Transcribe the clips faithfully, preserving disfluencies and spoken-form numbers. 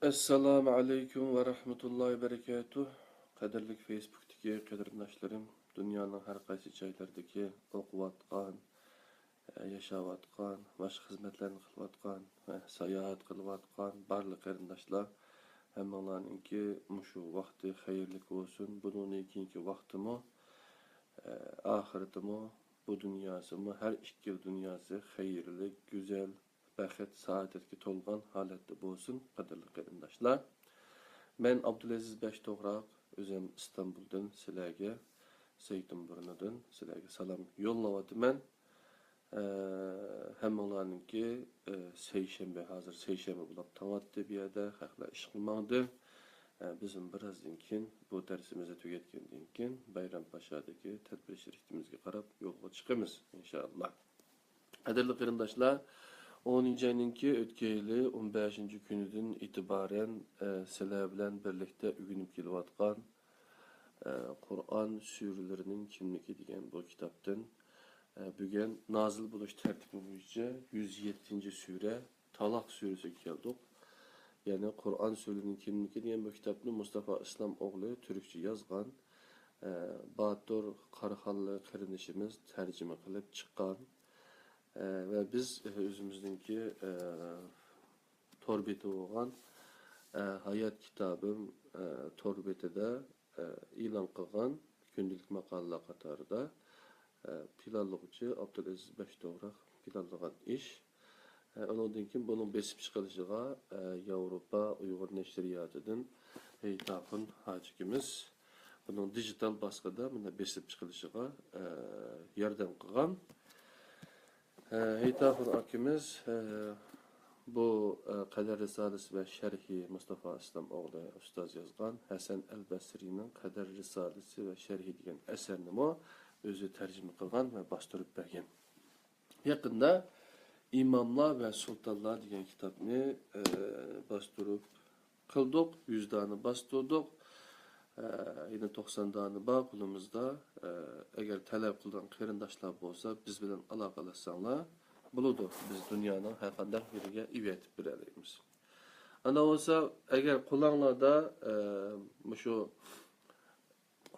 ئەسسالامۇ ئەلەيكۇم ۋە رەھمەتۇللاھى ۋە بەرىكاتۇھ. قەدىرلىك فېيسبۇكتىكى قېرىنداشلىرىم، دۇنيانىڭ ھەر قايسى جايلىرىدىكى ئوقۇۋاتقان، ياشاۋاتقان، باشقا خىزمەتلەرنى قىلىۋاتقان ۋە ساياھەت قىلىۋاتقان بارلىق قېرىنداشلار، ھەممىڭلارنىڭكى مۇشۇ ۋاقتى خەيرلىك بولسۇن. بۇنىڭدىن كېيىنكى ۋاقتىمۇ، ئاخىرىتىمۇ، بۇ دۇنياسىمۇ، ھەر ئىككىلا دۇنياسى خەيرلىك، گۈزەل، بەخت، سائادەتكە تولغان ھالەتتە بولسۇن، قەدىرلىك قېرىنداشلار. مەن ئابدۇلئەزىز بەشتوغراق، ئۆزۈم ئىستانبۇلدىن سىلەرگە، زەيتۇن بۇرنىدىن سىلەرگە سالام يوللاۋاتىمەن. ئە، ھەممىڭلارنىڭكى، ئە، سەيشەنبە، ھازىر سەيشەنبە بولۇپ تاڭاتتى بۇ يەردە، خەقلەر ئىشقا ماڭدى. ئە، بىزمۇ بىرازدىن كېيىن بۇ دەرسىمىزنى تۈگەتكەندىن كېيىن بايرام پاشادىكى تەدبىر شىركىتىمىزگە قاراپ يولغا چىقىمىز، ئىنشائاللا. قەدىرلىك قېرىنداشلار، ئونىنچى ئاينىڭكى ئۆتكەن يىلى ئون بەشىنچى كۈنىدىن ئېتىبارەن، ئە، سىلەر بىلەن بىرلىكتە ئۆگىنىپ كېلىۋاتقان، ئە، قۇرئان سۈرىلىرىنىڭ كىملىكى دېگەن بۇ كىتابتىن، ئە، بۈگۈن نازىل بولۇش تەرتىپى بويىچە يۈز يەتتىنچى سۈرە، تالاق سۈرىسىگە كەلدۇق. يەنى قۇرئان سۈرىلىرىنىڭ كىملىكى دېگەن بۇ كىتابنى مۇستافا ئىسلام ئوغلى تۈركچە يازغان. ئە، باتۇر قاراخانلىق قېرىندىشىمىز تەرجىمە قىلىپ چىققان. ئە، ۋە بىز، ئە، ئۆزىمىزنىڭكى، ئە، تور بېتى بولغان، ئە، ھايات كىتابىم، ئە، تور بېتىدە، ئە، ئېلان قىلغان كۈندىلىك ماقالىلەر قاتارىدا، ئە، پىلانلىغۇچى ئابدۇلئەزىز بەشتوغراق پىلانلىغان ئىش. ئە، ئۇنىڭدىن كېيىن بۇنىڭ بېسىپ چىقىلىشىغا، ئە، ياۋروپا ئۇيغۇر نەشرىياتىدىن ھېيتاخۇن ھاجىكىمىز بۇنىڭ دىجىتال باسقىدا مۇنداق بېسىپ چىقىلىشىغا، ئە، ياردەم قىلغان. ئە، ھېيتاخۇن ئاكىمىز، ئە، بۇ، ئە، قەدىر رىسالىسى ۋە شەرھى مۇستافا ئىسلام ئوغلى ئۇستاز يازغان ھەسەن ئەل بەسرىنىڭ قەدىر رىسالىسى ۋە شەرھى دېگەن ئەسەرنىمۇ ئۆزى تەرجىمە قىلغان ۋە باستۇرۇپ بەرگەن. يېقىندا ئىماملار ۋە سۇلتانلار دېگەن كىتابنى، ئە، باستۇرۇپ قىلدۇق، يۈز دانە باستۇردۇق. ئە، يەنە توقسان دانە بار قولىمىزدا. ئە، ئەگەر تەلەپ قىلىدىغان قېرىنداشلار بولسا، بىز بىلەن ئالاقىلەشسەڭلار بولىدۇ. بىز دۇنيانىڭ ھەر قانداق يېرىگە ئېۋەتىپ بېرەلەيمىز. ئانداق بولسا، ئەگەر قولۇڭلاردا، ئە، مۇشۇ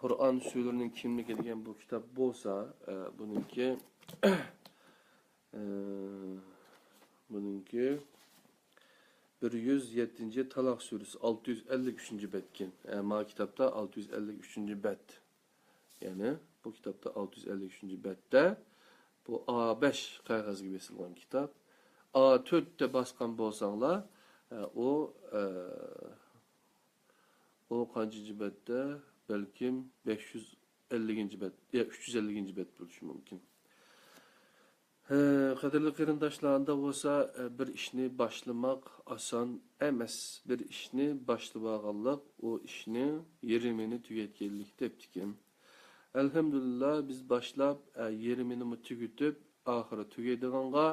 قۇرئان سۈرىلىرىنىڭ كىملىكى دېگەن بۇ كىتاب بولسا، ئە، بۇنىڭكى، ئە، بۇنىڭكى بىر يۈز يەتتىنچى تالاق سۈرىسى، ئالتە يۈز ئەللىك ئۈچىنچى بەتكەن. ئە، ما كىتابتا ئالتە يۈز ئەللىك ئۈچىنچى بەت. يەنى بۇ كىتابتا ئالتە يۈز ئەللىك ئۈچىنچى بەتتە، بۇ ئا بەش قەغەزگە بېسىلغان كىتاب. ئا تۆتتە باسقان بولساڭلار، ئە، ئۇ، ئە، ئۇ قانچىنچى بەتتە؟ بەلكىم بەش يۈز ئەللىكىنچى بەت، يا ئۈچ يۈز ئەللىكىنچى بەت بولۇشى مۇمكىن. ھە، قەدىرلىك قېرىنداشلار، ئاندا بولسا، ئە، بىر ئىشنى باشلىماق ئاسان ئەمەس. بىر ئىشنى باشلىۋالغانلىق ئۇ ئىشنى يېرىمىنى تۈگەتكەنلىك دەپتىكەن. ئەلھەمدۇلىللا، بىز باشلاپ، ئە، يېرىمىنىمۇ تۈگىتىپ، ئاخىرى تۈگەيدىغانغا،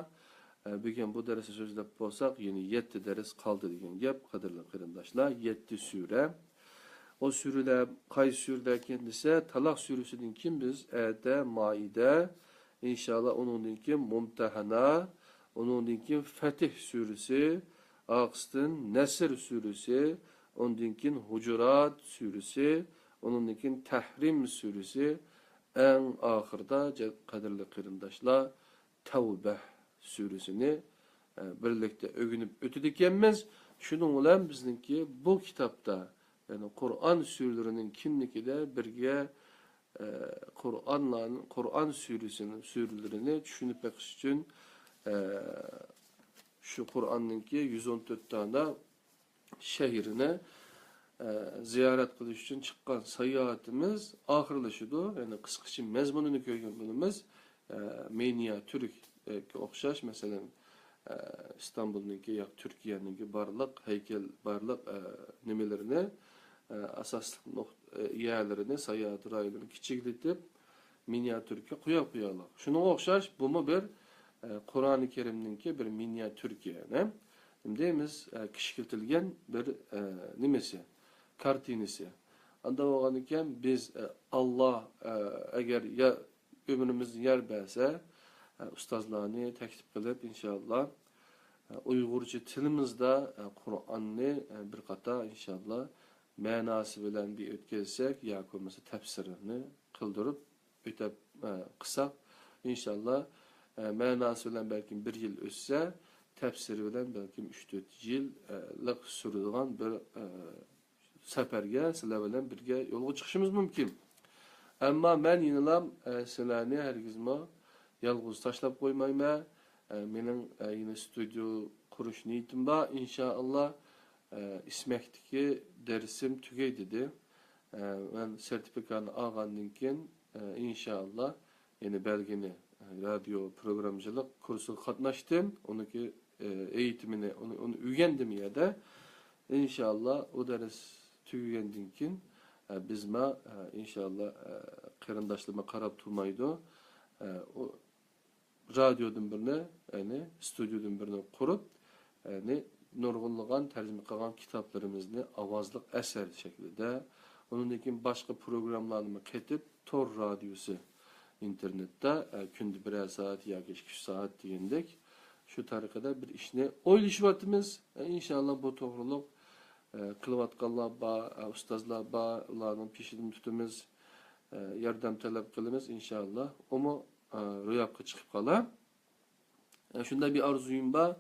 ئە، بۈگۈن بۇ دەرسنى سۆزلەپ بولساق، يەنە يەتتە دەرس قالدى دېگەن گەپ، قەدىرلىك قېرىنداشلار، يەتتە سۈرە. ئۇ سۈرىلەر قايسى سۈرىلەركەن دېسە، تالاق سۈرىسىدىن كېيىن بىز ئەتە مائىدە، ئىنشاللا ئۇنىڭدىن كېيىن مۇمتەھەنە، ئۇنىڭدىن كېيىن فەتھ سۈرىسى، ئارقىسىدىن نەسر سۈرىسى، ئۇنىڭدىن كېيىن ھۇجۇرات سۈرىسى، ئۇنىڭدىن كېيىن تەھرىم سۈرىسى، ئەڭ ئاخىرىدا، جە-، قەدىرلىك قېرىنداشلار، تەۋبە سۈرىسىنى، ئە، بىرلىكتە ئۆگىنىپ ئۆتىدىكەنمىز. شۇنىڭ بىلەن بىزنىڭكى بۇ كىتابتا، يەنى قۇرئان سۈرىلىرىنىڭ كىملىكىدە بىرگە، ئە، قۇرئانلارنى، قۇرئان سۈرىسىنى، سۈرىلىرىنى چۈشىنىپ بېقىش ئۈچۈن، ئە، شۇ قۇرئاننىڭكى يۈز ئون تۆت دانە شەھىرىنى، ئە، زىيارەت قىلىش ئۈچۈن چىققان ساياھىتىمىز ئاخىرلىشىدۇ. يەنى قىسقىچە مەزمۇنىنى كۆرگەن بولىمىز. ئە، مىنىيە تۈرككە ئوخشاش، مەسىلەن، ئە، ئىستانبۇلنىڭكى ياكى تۈركىيەنىڭكى بارلىق ھەيكەل، بارلىق، ئە، نېمىلىرىنى، ئە، ئاساسلىق نۇق-، ئە، يەرلىرىنى، ساياھەت رايونلىرىنى كىچىكلىتىپ، مىنىياتۈركە قويا قويالىق. شۇنىڭغا ئوخشاش، بۇمۇ بىر، ئە، قۇرئانى كەرىمنىڭكى بىر مىنىياتۈركە، نېمە دەيمىز، ئە، كىچىكلىتىلگەن بىر، ئە، نېمىسى، كارتىنىسى. ئاندا بولغاندىكىن بىز، ئە، ئاللا، ئە، ئەگەر يا-، ئۆمرىمىزنى يار بەرسە، ئە، ئۇستازلارنى تەكلىپ قىلىپ، ئىنشائاللا، ئۇيغۇرچە تىلىمىزدا، ئە، قۇرئاننى، ئە، بىر قاتار، ئىنشاللا، مەناسى بىلەن بىر ئۆتكەزسەك ياكى بولمىسا تەپسىرىنى قىلدۇرۇپ ئۆتەپ، ئە، قىلساق، ئىنشاللا، ئە، مەناسى بىلەن بەلكىم بىر يىل ئۆتسە، تەپسىرى بىلەن بەلكىم ئۈچ تۆت يىللىق سۈرىدىغان بىر، ئە، سەپەرگە سىلەر بىلەن بىرگە يولغا چىقىشىمىز مۇمكىن. ئەمما مەن يەنىلا، ئە، سىلەرنى ھەرگىزمۇ يالغۇز تاشلاپ قويمايمەن. ئە، مېنىڭ، ئە، يەنە ستۇدىيە قۇرۇش نىيىتىم بار، ئىنشائاللا. ئە، ئىسمەكتىكى دەرسىم تۈگەي دېدى. ئە، مەن سېرتىفىكاتنى ئالغاندىن كېيىن، ئە، ئىنشائاللا، يەنە بەلگىنى، ئە، رادىيو پروگراممىچىلىق كۇرسىغا قاتناشتىم. ئۇنىڭكى، ئە، ئېيتىمىنى، ئۇنى، ئۇنى ئۆگەندىم يەردە. ئىنشائاللا، ئۇ دەرس تۈگىگەندىن كېيىن، ئە، بىزمۇ، ئە، ئىنشائاللا، ئە، قېرىنداشلىرىمۇ قاراپ تۇرمايدۇ. ئە، ئۇ رادىيودىن بىرنى، يەنى ستۇدىيەدىن بىرنى قۇرۇپ، يەنى نۇرغۇنلىغان تەرجىمە قىلغان كىتابلىرىمىزنى ئاۋازلىق ئەسەر شەكلىدە، ئۇنىڭدىن كېيىن باشقا پروگراممىلارنىمۇ قېتىپ، تور رادىيوسى، ئىنتېرنېتتا، ئە، كۈندە بىرەر سائەت ياكى ئىككى، ئۈچ سائەت دېگەندەك، شۇ تەرىقىدە بىر ئىشنى ئويلىشىۋاتىمىز. ئە، ئىنشاللا بۇ توغرۇلۇق، ئە، قىلىۋاتقانلار بار، ئە، ئۇستازلار بار، ئۇلارنىڭ پېشىدىن تۇتىمىز، ئە، ياردەم تەلەپ قىلىمىز، ئىنشاللا. ئۇمۇ، ئە، روياپقا چىقىپ قالار. ئە، شۇنداق بىر ئارزۇيۇم بار.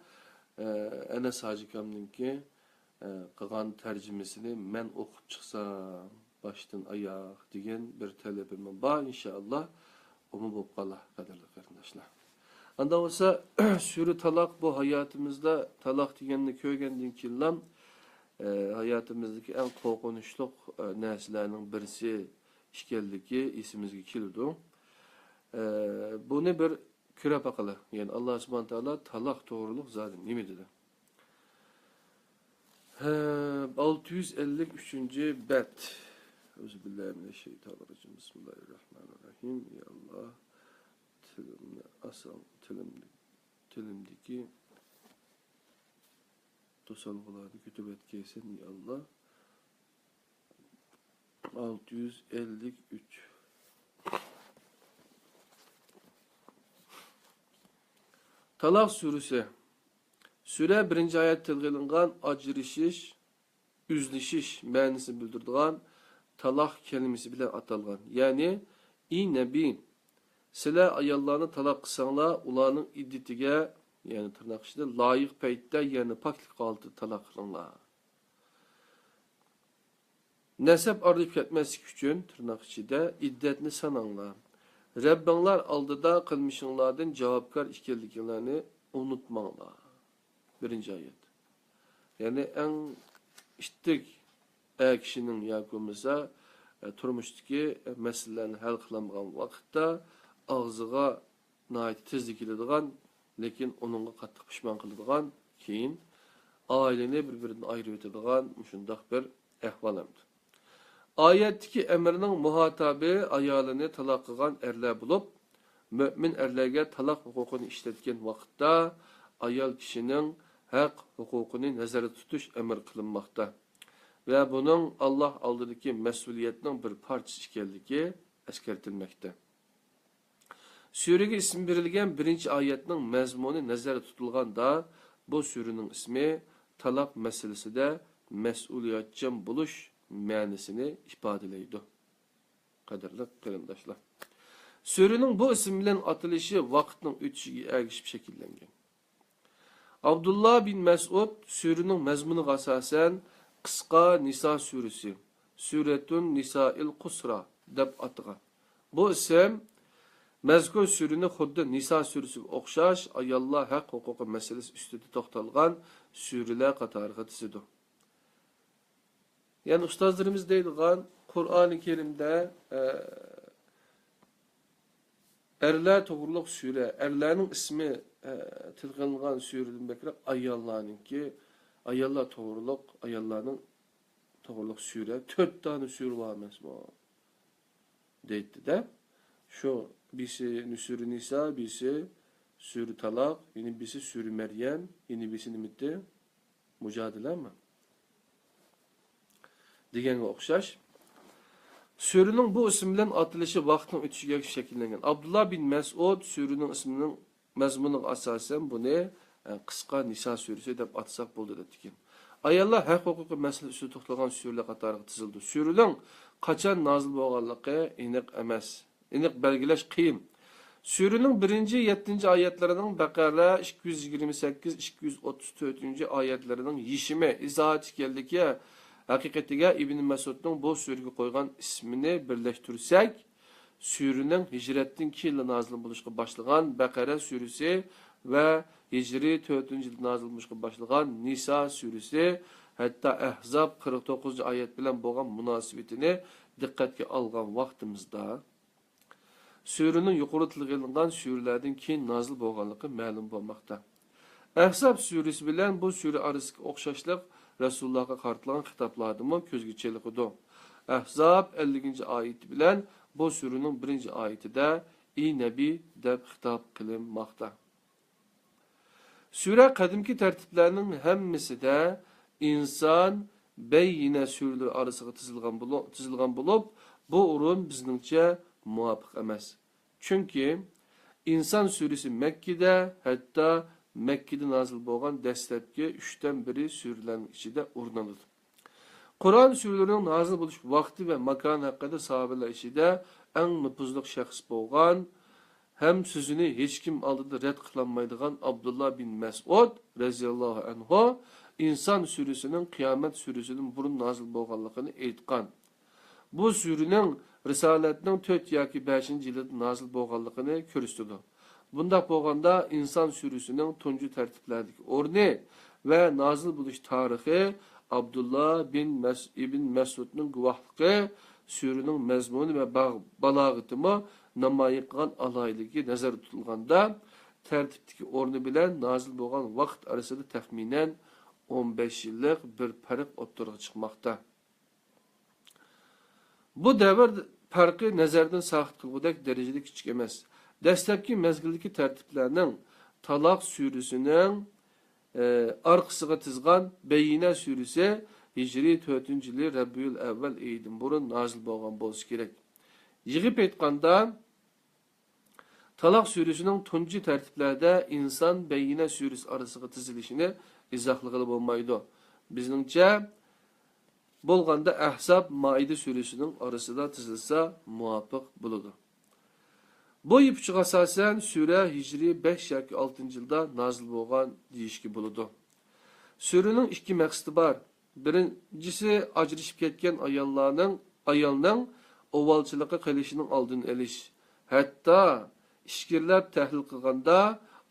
ئە، ئەنەس ھاجى ئاكامنىڭكى، ئە، قىلغان تەرجىمىسىنى مەن ئوقۇپ چىقسام، باشتىن ئاياق دېگەن بىر تەلىپىم بار، ئىنشائاللا، ئۇمۇ بولۇپ قالار، قەدىرلىك قېرىنداشلار. ئاندا بولسا، سۈرە تالاق بۇ ھاياتىمىزدا تالاق دېگەننى كۆرگەندىن كېيىنلا، ئە، ھاياتىمىزدىكى ئەڭ قورقۇنچلۇق، ئە، نەرسىلەرنىڭ بىرسى ئىكەنلىكى ئېسىمىزگە كېلىدۇ. ئە، بۇنى بىر كۆرۈپ باقىلى. يەنى ئاللا سۇبھانە تائالا تالاق توغرۇلۇق زادى نېمە دېدى؟ ھە، ئالتە يۈز ئەللىك ئۈچىنچى بەت. ئەئۇزۇ بىللاھى مىنەششەيتانىر راجىم. بىسمىللاھىر راھمانىر راھىم. يا ئاللا، تىلىمنى ئاسان، تىلىمنى، تىلىمدىكى توسالغۇلارنى كۆتۈرۈۋەتكەيسەن، يا ئاللا. ئالتە يۈز ئەللىك ئۈچ. تالاق سۈرىسى. سۈرە بىرىنچى ئايەت تىلغا ئېلىنغان ئاجرىشىش، ئۈزۈلۈش مەنىسىنى بىلدۈرىدىغان تالاق كەلىمىسى بىلەن ئاتالغان. يەنى، ئى نەبىي، سىلەر ئاياللارنى تالاق قىلساڭلار، ئۇلارنىڭ ئىددىتىگە، يەنى تىرناق ئىچىدە لايىق پەيتتە، يەنى پاكلىق ھالىتىدە تالاق قىلىڭلار. نەسەب ئايرىلىپ كەتمەسلىك ئۈچۈن، تىرناق ئىچىدە، ئىددەتنى ساناڭلار. رەببىڭلار ئالدىدا قىلمىشىڭلاردىن جاۋابكار ئىكەنلىكىڭلارنى ئۇنتۇماڭلار. بىرىنچى ئايەت. يەنى ئەڭ ئىتتىك ئەر كىشىنىڭ ياكى بولمىسا، ئە، تۇرمۇشتىكى، ئە، مەسىلىلەرنى ھەل قىلالمىغان ۋاقىتتا ئاغزىغا ناھايىتى تېزلا كېلىدىغان، لېكىن ئۇنىڭغا قاتتىق پۇشمان قىلىدىغان، كېيىن ئائىلىنى بىر-بىرىدىن ئايرىۋېتىدىغان مۇشۇنداق بىر ئەھۋال ئەمدى. ئايەتتىكى ئەمىرنىڭ مۇھاتابى ئايالىنى تالاق قىلغان ئەرلەر بولۇپ، مۆمىن ئەرلەرگە تالاق ھوقۇقىنى ئىشلەتكەن ۋاقىتتا ئايال كىشىنىڭ ھەق ھوقۇقىنى نەزەردە تۇتۇش ئەمر قىلىنماقتا ۋە بۇنىڭ ئاللاھ ئالدىدىكى مەسئۇلىيەتنىڭ بىر پارچىسى ئىكەنلىكى ئەسكەرتىلمەكتە. سۈرىگە ئىسىم بېرىلگەن بىرىنچى ئايەتنىڭ مەزمۇنى نەزەردە تۇتۇلغاندا، بۇ سۈرىنىڭ ئىسمى تالاق مەسىلىسىدە مەسئۇلىيەتچان بولۇش مەنىسىنى ئىپادىلەيدۇ. قەدىرلىك قېرىنداشلار، سۈرىنىڭ بۇ ئىسىم بىلەن ئاتىلىشى ۋاقىتنىڭ ئۆتۈشىگە ئەگىشىپ شەكىللەنگەن. ئابدۇللا بىن مەسئۇد سۈرىنىڭ مەزمۇنىغا ئاساسەن، قىسقا نىسا سۈرىسى، سۈرەتۇن نىسائىل قۇسرا، دەپ ئاتىغان. بۇ ئىسىم مەزكۇر سۈرىنى خۇددى نىسا سۈرىسىگە ئوخشاش ئاياللار ھەق ھوقۇقى مەسىلىسى ئۈستىدە توختالغان سۈرىلەر قاتارىغا تىزىدۇ. يەنى ئۇستازلىرىمىز دەيدىغان، قۇرئانى كەرىمدە، ئە، ئەرلەر توغرۇلۇق سۈرە، ئەرلەرنىڭ ئىسمى، ئە، تىلغا ئېلىنغان سۈرىدىن بەكرەك ئاياللارنىڭكى، ئاياللار توغرۇلۇق، ئاياللارنىڭ توغرۇلۇق سۈرە، تۆت دانە سۈرە بار ئەمەسمۇ؟ دەيتتى-دە. شۇ بىرسى سۈرە نىسا، بىرسى سۈرە تالاق، يەنە بىرسى سۈرە مەريەم، يەنە بىرسى نېمىتى؟ مۇجادىلەمۇ؟ دېگەنگە ئوخشاش. سۈرىنىڭ بۇ ئىسىم بىلەن ئاتىلىشى ۋاقىتنىڭ ئۆتۈشىگە شەكىللەنگەن. ئابدۇللا بىن مەسئۇد سۈرىنىڭ ئىسمىنىڭ مەزمۇنىغا ئاساسەن بۇنى قىسقا نىسا سۈرىسى دەپ ئاتىساق بولىدۇ دەپتىكەن. ئاياللار ھەق-ھوقۇقى مەسىلىسى ئۈستىدە توختالغان سۈرىلەر قاتارىغا تىزىلىدۇ. سۈرىنىڭ قاچان نازىل بولغانلىقى ئېنىق ئەمەس. ئېنىق بەلگىلەش قىيىن. سۈرىنىڭ بىرىنچى، يەتتىنچى ئايەتلىرىنىڭ بەقەرە ئىككى يۈز يىگىرمە سەككىز، ئىككى يۈز ئوتتۇز تۆتىنچى ئايەتلىرىنىڭ يېشىمى، ئىزاھاتى ئىكەنلىكى ھەقىقىتىگە ئىبن مەسئۇدنىڭ بۇ سۈرىگە قويغان ئىسمىنى بىرلەشتۈرسەك، سۈرىنىڭ ھىجرەتتىن كېيىنلا نازىل بولۇشقا باشلىغان بەقەرە سۈرىسى ۋە ھىجرىي تۆتىنچى يىلدا نازىل بولۇشقا باشلىغان نىسا سۈرىسى، ھەتتا ئەھزاب قىرىق توققۇزىنچى ئايەت بىلەن بولغان مۇناسىۋىتىنى دىققەتكە ئالغان ۋاقتىمىزدا، سۈرىنىڭ يۇقىرىدا تىلغا ئېلىنغان سۈرىلەردىن كېيىن نازىل بولغانلىقى مەلۇم بولماقتا. ئەھزاب سۈرىسى بىلەن بۇ سۈرە ئارىسىدىكى ئوخشاشلىق رەسۇلۇللاھقا قارىتىلغان خىتابلاردىمۇ كۆزگە چېلىقىدۇ. ئەھزاب ئەللىكىنچى ئايىتى بىلەن بۇ سۈرىنىڭ بىرىنچى ئايىتىدە «ئى نەبىي» دەپ خىتاب قىلىنماقتا. سۈرە قەدىمكى تەرتىپلەرنىڭ ھەممىسىدە ئىنسان بەييىنە سۈرىلىرى ئارىسىغا تىزىلغان بولۇ-، تىزىلغان بولۇپ، بۇ ئورۇن بىزنىڭچە مۇۋاپىق ئەمەس. چۈنكى ئىنسان سۈرىسى مەككىدە، ھەتتا مەككىدە نازىل بولغان دەسلەپكى ئۈچتىن بىرى سۈرىلەرنىڭ ئىچىدە ئورۇن ئالىدۇ. قۇرئان سۈرىلىرىنىڭ نازىل بولۇش ۋاقتى ۋە ماكانى ھەققىدە ساھابىلەر ئىچىدە ئەڭ نوپۇزلۇق شەخس بولغان ھەم سۆزىنى ھېچكىم ئالدىدا رەت قىلالمايدىغان ئابدۇللا بىن مەسئۇد رەزىياللاھۇ ئەنھۇ ئىنسان سۈرىسىنىڭ قىيامەت سۈرىسىدىن بۇرۇن نازىل بولغانلىقىنى ئېيتقان. بۇ سۈرىنىڭ رىسالەتنىڭ تۆت ياكى بەشىنچى يىلىدا نازىل بولغانلىقىنى كۆرسىتىدۇ. بۇنداق بولغاندا، ئىنسان سۈرىسىنىڭ تۇنجى تەرتىپلەردىكى ئورنى ۋە نازىل بولۇش تارىخى ئابدۇللا بىن مەس-، ئىبن مەسئۇدنىڭ گۇۋاھلىقى، سۈرىنىڭ مەزمۇنى ۋە باغ-، بالاغىتىمۇ نامايان قىلغان ئالاھىدىلىكى نەزەردە تۇتۇلغاندا، تەرتىپتىكى ئورنى بىلەن نازىل بولغان ۋاقىت ئارىسىدا تەخمىنەن ئون بەش يىللىق بىر پەرق ئوتتۇرىغا چىقماقتا. بۇ دەۋر پەرقى نەزەردىن ساقىت قىلغۇدەك دەرىجىدە كىچىك ئەمەس. دەسلەپكى مەزگىلدىكى تەرتىپلەرنىڭ تالاق سۈرىسىنىڭ، ئى، ئارقىسىغا تىزغان بەييىنە سۈرىسى ھىجرىي تۆتىنچى يىلى رەبىئۇل ئەۋۋەل ئېيىدىن بۇرۇن نازىل بولغان بولسا كېرەك. يىغىپ ئېيتقاندا، تالاق سۈرىسىنىڭ تۇنجى تەرتىپلەردە ئىنسان بەييىنە سۈرىسى ئارىسىغا تىزىلىشىنى ئىزاھلىغىلى بولمايدۇ. بىزنىڭچە بولغاندا ئەھزاب مائىدە سۈرىسىنىڭ ئارىسىدا تىزىلسا مۇۋاپىق بولىدۇ. بۇ يىپ ئۇچىغا ئاساسەن سۈرە ھىجرىي بەش ياكى ئالتىنچى يىلدا نازىل بولغان دېيىشكە بولىدۇ. سۈرىنىڭ ئىككى مەقسىتى بار. بىرىنچىسى، ئاجرىشىپ كەتكەن ئاياللارنىڭ، ئايالنىڭ ئۇۋالچىلىققا قېلىشىنىڭ ئالدىنى ئېلىش. ھەتتا ئىچكىرىلەپ تەھلىل قىلغاندا،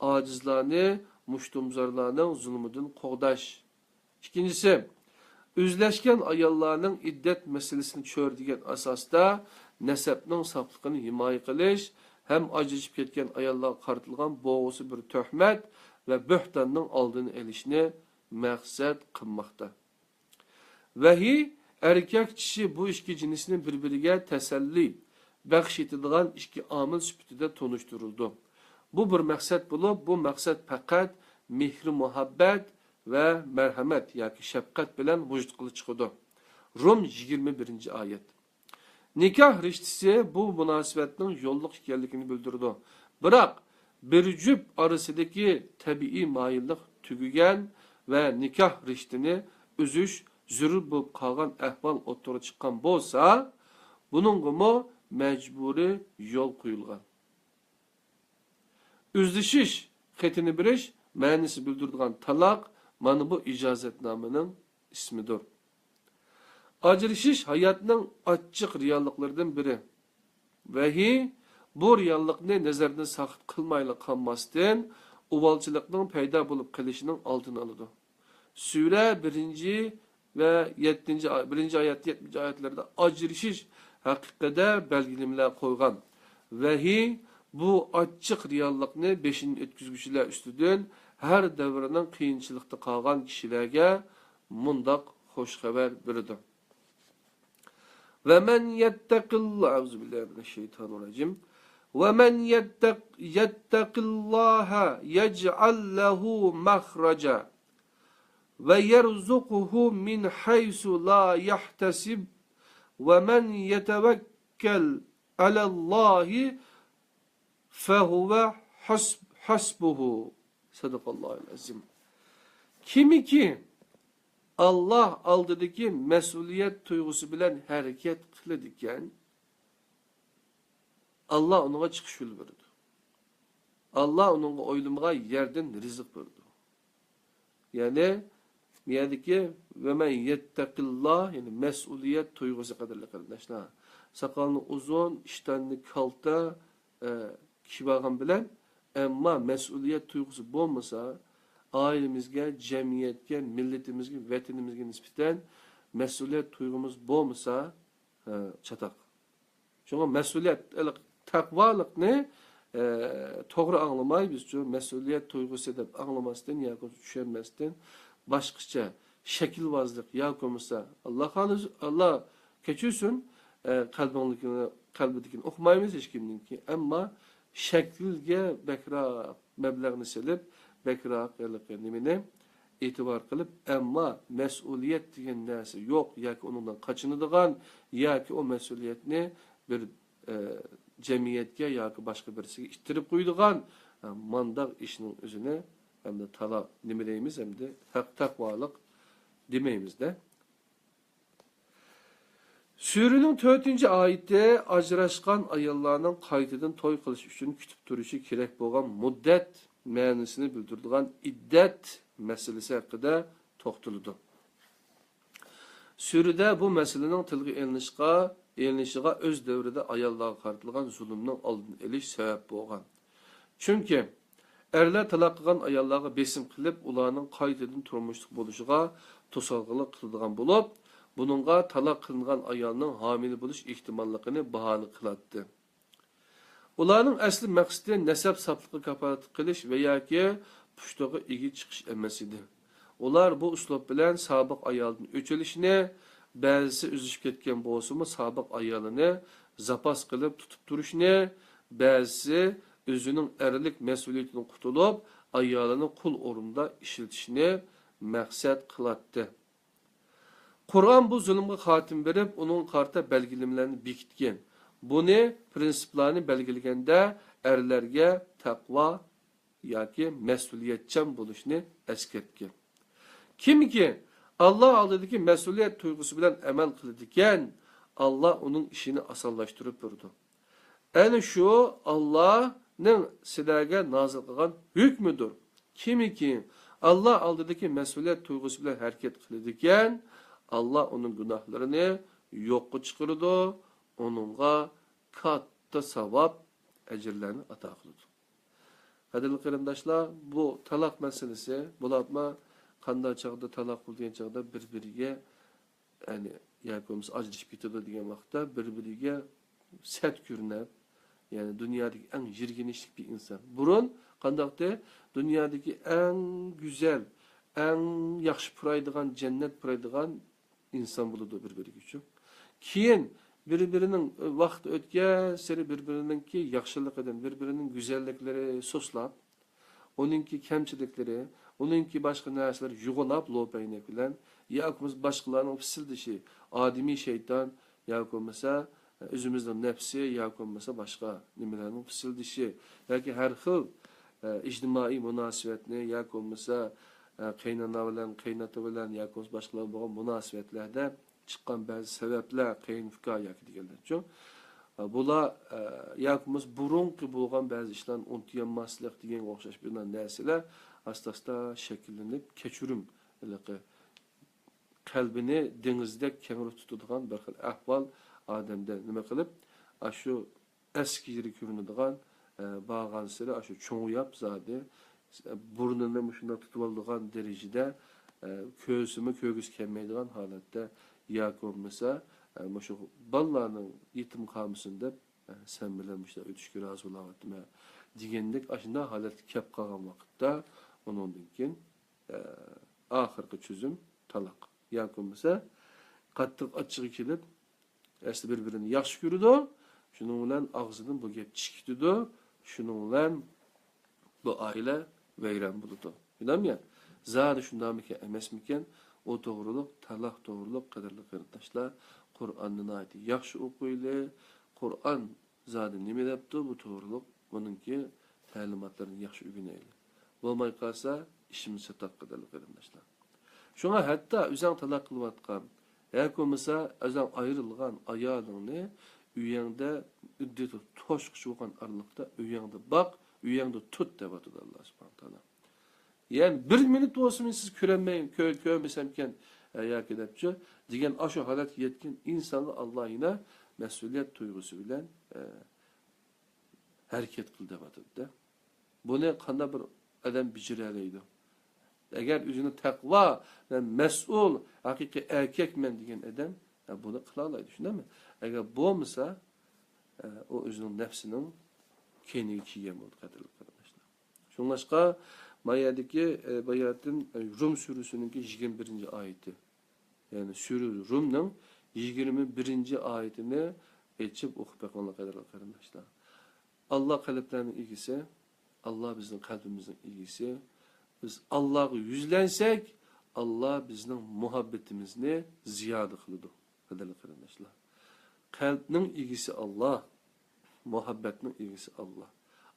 ئاجىزلارنى، مۇشتۇمزارلارنىڭ زۇلمىدىن قوغداش. ئىككىنچىسى، ئۆزلەشكەن ئاياللارنىڭ ئىددەت مەسىلىسىنى چۆرىدىگەن ئاساستا نەسەبنىڭ ساپلىقىنى ھىمايە قىلىش ھەم ئاجرىشىپ كەتكەن ئاياللارغا قارىتىلغان بولغۇسى بىر تۆھمەت ۋە بۆھتاننىڭ ئالدىنى ئېلىشنى مەقسەت قىلماقتا. ۋەھىي ئەركەك چىشى بۇ ئىككى جىنسنى بىر-بىرىگە تەسەللى بەخش ئېتىدىغان ئىككى ئامىل سۈپىتىدە تونۇشتۇرۇلىدۇ. بۇ بىر مەقسەت بولۇپ، بۇ مەقسەت پەقەت مېھرى-مۇھەببەت ۋە مەرھەمەت ياكى شەپقەت بىلەن ۋۇجۇدقا چىقىدۇ. رۇم يىگىرمە بىرىنچى ئايەت. نىكاھ رىشتىسى بۇ مۇناسىۋەتنىڭ يوللۇق ئىكەنلىكىنى بىلدۈرىدۇ. بىراق، بىر جۈپ ئارىسىدىكى تەبىئىي مايىللىق تۈگىگەن ۋە نىكاھ رىشتىنى ئۈزۈش زۆرۈر بولۇپ قالغان ئەھۋال ئوتتۇرىغا چىققان بولسا، بۇنىڭغىمۇ مەجبۇرىي يول قويۇلغان. ئۈزۈشۈش خېتىنى بېرىش مەنىسى بىلدۈرىدىغان تالاق، مانا بۇ ئىجازەتنامىنىڭ ئىسمىدۇر. ئاجرىشىش ھاياتنىڭ ئاچچىق رېئاللىقلىرىدىن بىرى. ۋەھىي بۇ رېئاللىقنى نەزەردىن ساقىت قىلمايلا قالماستىن، ئۇۋالچىلىقنىڭ پەيدا بولۇپ قېلىشىنىڭ ئالدىنى ئالىدۇ. سۈرە بىرىنچى ۋە يەتتىنچى ئاي-، بىرىنچى ئايەت، يەتتىنچى ئايەتلەردە ئاجرىشىش ھەققىدە بەلگىلىمىلەر قويغان. ۋەھىي بۇ ئاچچىق رېئاللىقنى بېشىدىن ئۆتكۈزگۈچىلەر ئۈستىدىن ھەر دەۋرنىڭ قىيىنچىلىقتا قالغان كىشىلەرگە مۇنداق خۇش خەۋەر بېرىدۇ. ومن يتق الله، أعوذ بالله من الشيطان الرجيم. ومن يتق، يتق الله يجعل له مخرجا ويرزقه من حيث لا يحتسب ومن يتوكل على الله فهو حسب-، حسبه. سەدىقاللاھۇل ئەزىم. كىمكى ئاللاھ ئالدىدىكى مەسئۇلىيەت تۇيغۇسى بىلەن ھەرىكەت قىلىدىكەن، ئاللاھ ئۇنىڭغا چىقىش يولى بېرىدۇ. ئاللاھ ئۇنىڭغا ئويلىمىغان يەردىن رىزىق بېرىدۇ. يەنى، بۇ يەردىكى «ۋەمەن يەتتەقىللاھ»، يەنى مەسئۇلىيەت تۇيغۇسى، قەدىرلىك قېرىنداشلار. ساقالنى ئۇزۇن، ئىشتاننى كالتە، ئە، كىيىۋالغان بىلەن، ئەمما مەسئۇلىيەت تۇيغۇسى بولمىسا، ئائىلىمىزگە، جەمئىيەتكە، مىللىتىمىزگە، ۋەتىنىمىزگە نىسبەتەن مەسئۇلىيەت تۇيغۇمىز بولمىسا، ئە، چاتاق. شۇڭا مەسئۇلىيەت، تەقۋالىقنى، ئە، توغرا ئاڭلىماي بىزچۇ، مەسئۇلىيەت تۇيغۇسى دەپ ئاڭلىماستىن ياكى چۈشەنمەستىن، باشقىچە شەكىلۋازلىق ياكى بولمىسا، ئاللا خالىسا، ئاللا كەچۈرسۇن، ئە، قەلبىڭدىكىنى، قەلبىدىكىنى ئۇقمايمىز ھېچكىمنىڭكى. ئەمما شەكىلگە بەكرەك مەبلەغنى سېلىپ، بەكرەك ھېلىقى نېمىنى ئېتىبار قىلىپ، ئەمما مەسئۇلىيەت دېگەن نەرسە يوق ياكى ئۇنىڭدىن قاچىنىدىغان ياكى ئۇ مەسئۇلىيەتنى بىر، ئە، جەمئىيەتكە ياكى باشقا بىرسىگە ئىتتىرىپ قويىدىغان، ئە، مانداق ئىشنىڭ ئۆزىنى ئەمدى تالا نېمە دەيمىز، ئەمدى ھەق تەقۋالىق دېمەيمىز-دە. سۈرىنىڭ تۆتىنچى ئايىتى ئاجراشقان ئاياللارنىڭ قايتىدىن توي قىلىش ئۈچۈن كۈتۈپ تۇرۇشى كېرەك بولغان مۇددەت مەنىسىنى بىلدۈرىدىغان ئىددەت مەسىلىسى ھەققىدە توختىلىدۇ. سۈرىدە بۇ مەسىلىنىڭ تىلغا ئېلىنىشقا، ئېلىنىشىغا ئۆز دەۋرىدە ئاياللارغا قارىتىلغان زۇلۇمنىڭ ئالدىنى ئېلىش سەۋەب بولغان. چۈنكى ئەرلەر تالاق قىلغان ئاياللارغا بېسىم قىلىپ، ئۇلارنىڭ قايتىدىن تۇرمۇشلۇق بولۇشىغا توسالغۇلۇق قىلىدىغان بولۇپ، بۇنىڭغا تالاق قىلىنغان ئايالنىڭ ھامىلە بولۇش ئېھتىماللىقىنى باھانە قىلاتتى. ئۇلارنىڭ ئەسلى مەقسىتى نەسەب ساپلىقى كاپالەتلىك قىلىش ۋە ياكى پۇشتىغا ئىگە چىقىش ئەمەس ئىدى. ئۇلار بۇ ئۇسلۇب بىلەن سابىق ئايالىدىن ئۆچ ئېلىشنى، بەزىسى ئۈزۈشۈپ كەتكەن بولسىمۇ، سابىق ئايالىنى زاپاس قىلىپ تۇتۇپ تۇرۇشنى، بەزىسى ئۆزىنىڭ ئەرلىك مەسئۇلىيىتىدىن قۇتۇلۇپ، ئايالىنى قۇل ئورنىدا ئىشلىتىشنى مەقسەت قىلاتتى. قۇرئان بۇ زۇلۇمغا خاتىمە بېرىپ، ئۇنىڭغا قارىتا بەلگىلىمىلەرنى بېكىتكەن. بۇنى، پىرىنسىپلارنى بەلگىلىگەندە، ئەرلەرگە تەقۋا ياكى مەسئۇلىيەتچان بولۇشنى ئەسكەرتكەن. كىمكى ئاللا ئالدىدىكى مەسئۇلىيەت تۇيغۇسى بىلەن ئەمەل قىلىدىكەن، ئاللا ئۇنىڭ ئىشىنى ئاسانلاشتۇرۇپ بېرىدۇ. ئەنە شۇ ئاللانىڭ سىلەرگە نازىل قىلغان ھۆكمىدۇر. كىمكى ئاللا ئالدىدىكى مەسئۇلىيەت تۇيغۇسى بىلەن ھەرىكەت قىلىدىكەن، ئاللا ئۇنىڭ گۇناھلىرىنى يوققا چىقىرىدۇ، ئۇنىڭغا كاتتا ساۋاب، ئەجىرلەرنى ئاتا قىلىدۇ. قەدىرلىك قېرىنداشلار، بۇ تالاق مەسىلىسى، بۇلارمۇ قانداق چاغدا تالاق بولىدىغان چاغدا بىر-بىرىگە، يەنى، ياكى بولمىسا ئاجرىشىپ كېتىدۇ دېگەن ۋاقىتتا بىر-بىرىگە سەت كۆرۈنەپ، يەنى دۇنيادىكى ئەڭ يىرگىنچلىك بىر ئىنسان. بۇرۇن قانداقتى؟ دۇنيادىكى ئەڭ گۈزەل، ئەڭ ياخشى پۇرايدىغان، جەننەت پۇرايدىغان ئىنسان بولىدۇ بىر-بىرىگىچۇ. كېيىن بىر-بىرىنىڭ، ۋاقىت ئۆتكەنسېرى بىر-بىرىنىڭكى ياخشىلىقىدىن، بىر-بىرىنىڭ گۈزەللىكلىرى سۇسلاپ، ئۇنىڭكى كەمچىلىكلىرى، ئۇنىڭكى باشقا نەرسىلىرى يوغىناپ لوپەينەك بىلەن، ياكى بولمىسا باشقىلارنىڭ پىسىلدىشى، ئادىمىي شەيتان، ياكى بولمىسا ئۆزىمىزنىڭ نەپسى، ياكى بولمىسا باشقا نېمىلەرنىڭ پىسىلدىشى، ياكى ھەر خىل، ئە، ئىجتىمائىي مۇناسىۋەتنى، ياكى بولمىسا، ئە، قېينانا بىلەن، قېيناتا بىلەن، ياكى بولمىسا باشقىلار بولغان مۇناسىۋەتلەردە چىققان بەزى سەۋەبلەر، قېيىن ئۇكا ياكى دېگەنلەرچۇ. ئە، بۇلار، ئە، ياكى بولمىسا بۇرۇنقى بولغان بەزى ئىشلارنى ئۇنتۇيالماسلىق دېگەنگە ئوخشاش بىر نەرسىلەر ئاستا-ئاستا شەكىللىنىپ، كەچۈرۈم ھېلىقى قەلبىنى دېڭىزدەك كەڭرى تۇتىدىغان بىر خىل ئەھۋال ئادەمدە نېمە قىلىپ، ئاشۇ ئەسكى يېرى كۆرۈنىدىغان، ئە، بارغانسېرى ئاشۇ چوڭىياپ زادى، بۇرنىنى مۇشۇنداق تۇتۇۋالىدىغان دەرىجىدە، ئە، كۆرسىمۇ كۆرگۈسى كەلمەيدىغان ھالەتتە ياكى بولمىسا، ئە، مۇشۇ بالىلارنىڭ يېتىم قالمىسۇن دەپ، ئە، سەن بىلەن مۇشۇنداق ئۆتۈشكە رازى بولاۋاتىمەن دېگەندەك ئاشۇنداق ھالەتكە كەپ قالغان ۋاقىتتا ئۇنىڭدىن كېيىن، ئە، ئاخىرقى چۆزۈم تالاق. ياكى بولمىسا قاتتىق ئاچچىقى كېلىپ، ئەسلى بىر-بىرىنى ياخشى كۆرىدۇ، شۇنىڭ بىلەن ئاغزىدىن بۇ گەپ چىقىپ كېتىدۇ، شۇنىڭ بىلەن بۇ ئائىلە ۋەيران بولىدۇ. بىلەميە، زادى شۇنداقمىكەن، ئەمەسمىكەن؟ ئۇ توغرۇلۇق، تالاق توغرۇلۇق، قەدىرلىك قېرىنداشلار، قۇرئاننى ناھايىتى ياخشى ئوقۇيلى. قۇرئان زادى نېمە دەپتۇ بۇ توغرۇلۇق؟ بۇنىڭكى تەلىماتلىرىنى ياخشى ئۆگىنەيلى. بولماي قالسا، ئىشىمىز چاتاق، قەدىرلىك قېرىنداشلار. شۇڭا ھەتتا ئۆزەڭ تالاق قىلىۋاتقان ياكى بولمىسا ئۆزەڭ ئايرىلغان ئايالىڭنى ئۆيۈڭدە ئىددىتى توشقۇچە بولغان ئارىلىقتا ئۆيۈڭدە باق، ئۆيۈڭدە تۇت دەۋاتىدۇ ئاللا سۇبھانە تائالا. يەنى بىر مىنۇت بولسىمۇ سىز كۆرەلمەي، كۆ-، كۆرمىسەمكەن، ئە، ياكى دەپچۇ، دېگەن ئاشۇ ھالەتكە يەتكەن ئىنسانغا ئاللا يەنە مەسئۇلىيەت تۇيغۇسى بىلەن، ئە، ھەرىكەت قىل دەۋاتىدۇ-دە. بۇنى قانداق بىر ئادەم بېجىرەلەيدۇ؟ ئەگەر ئۆزىنى تەقۋا، مەن مەسئۇل، ھەقىقىي ئەركەكمەن دېگەن ئادەم، ھە، بۇنى قىلالايدۇ، شۇنداقمۇ؟ ئەگەر بولمىسا، ئە، ئۇ ئۆزىنىڭ نەپسىنىڭ كەينىگە كىيگەن بولىدۇ، قەدىرلىك قېرىنداشلار. شۇڭلاشقا، ما يەردىكى، ئە، باياتىن، ئە، رۇم سۈرىسىنىڭكى يىگىرمە بىرىنچى ئايىتى. يەنى سۈرە رۇمنىڭ يىگىرمە بىرىنچى ئايىتىنى ئېچىپ ئوقۇپ بېقىڭلار، قەدىرلىك قېرىنداشلار. ئاللا قەلبلەرنىڭ ئىگىسى، ئاللا بىزنىڭ قەلبىمىزنىڭ ئىگىسى. بىز ئاللاغا يۈزلەنسەك، ئاللا بىزنىڭ مۇھەببىتىمىزنى زىيادە قىلىدۇ، قەدىرلىك قېرىنداشلار. قەلبنىڭ ئىگىسى ئاللا، مۇھەببەتنىڭ ئىگىسى ئاللا.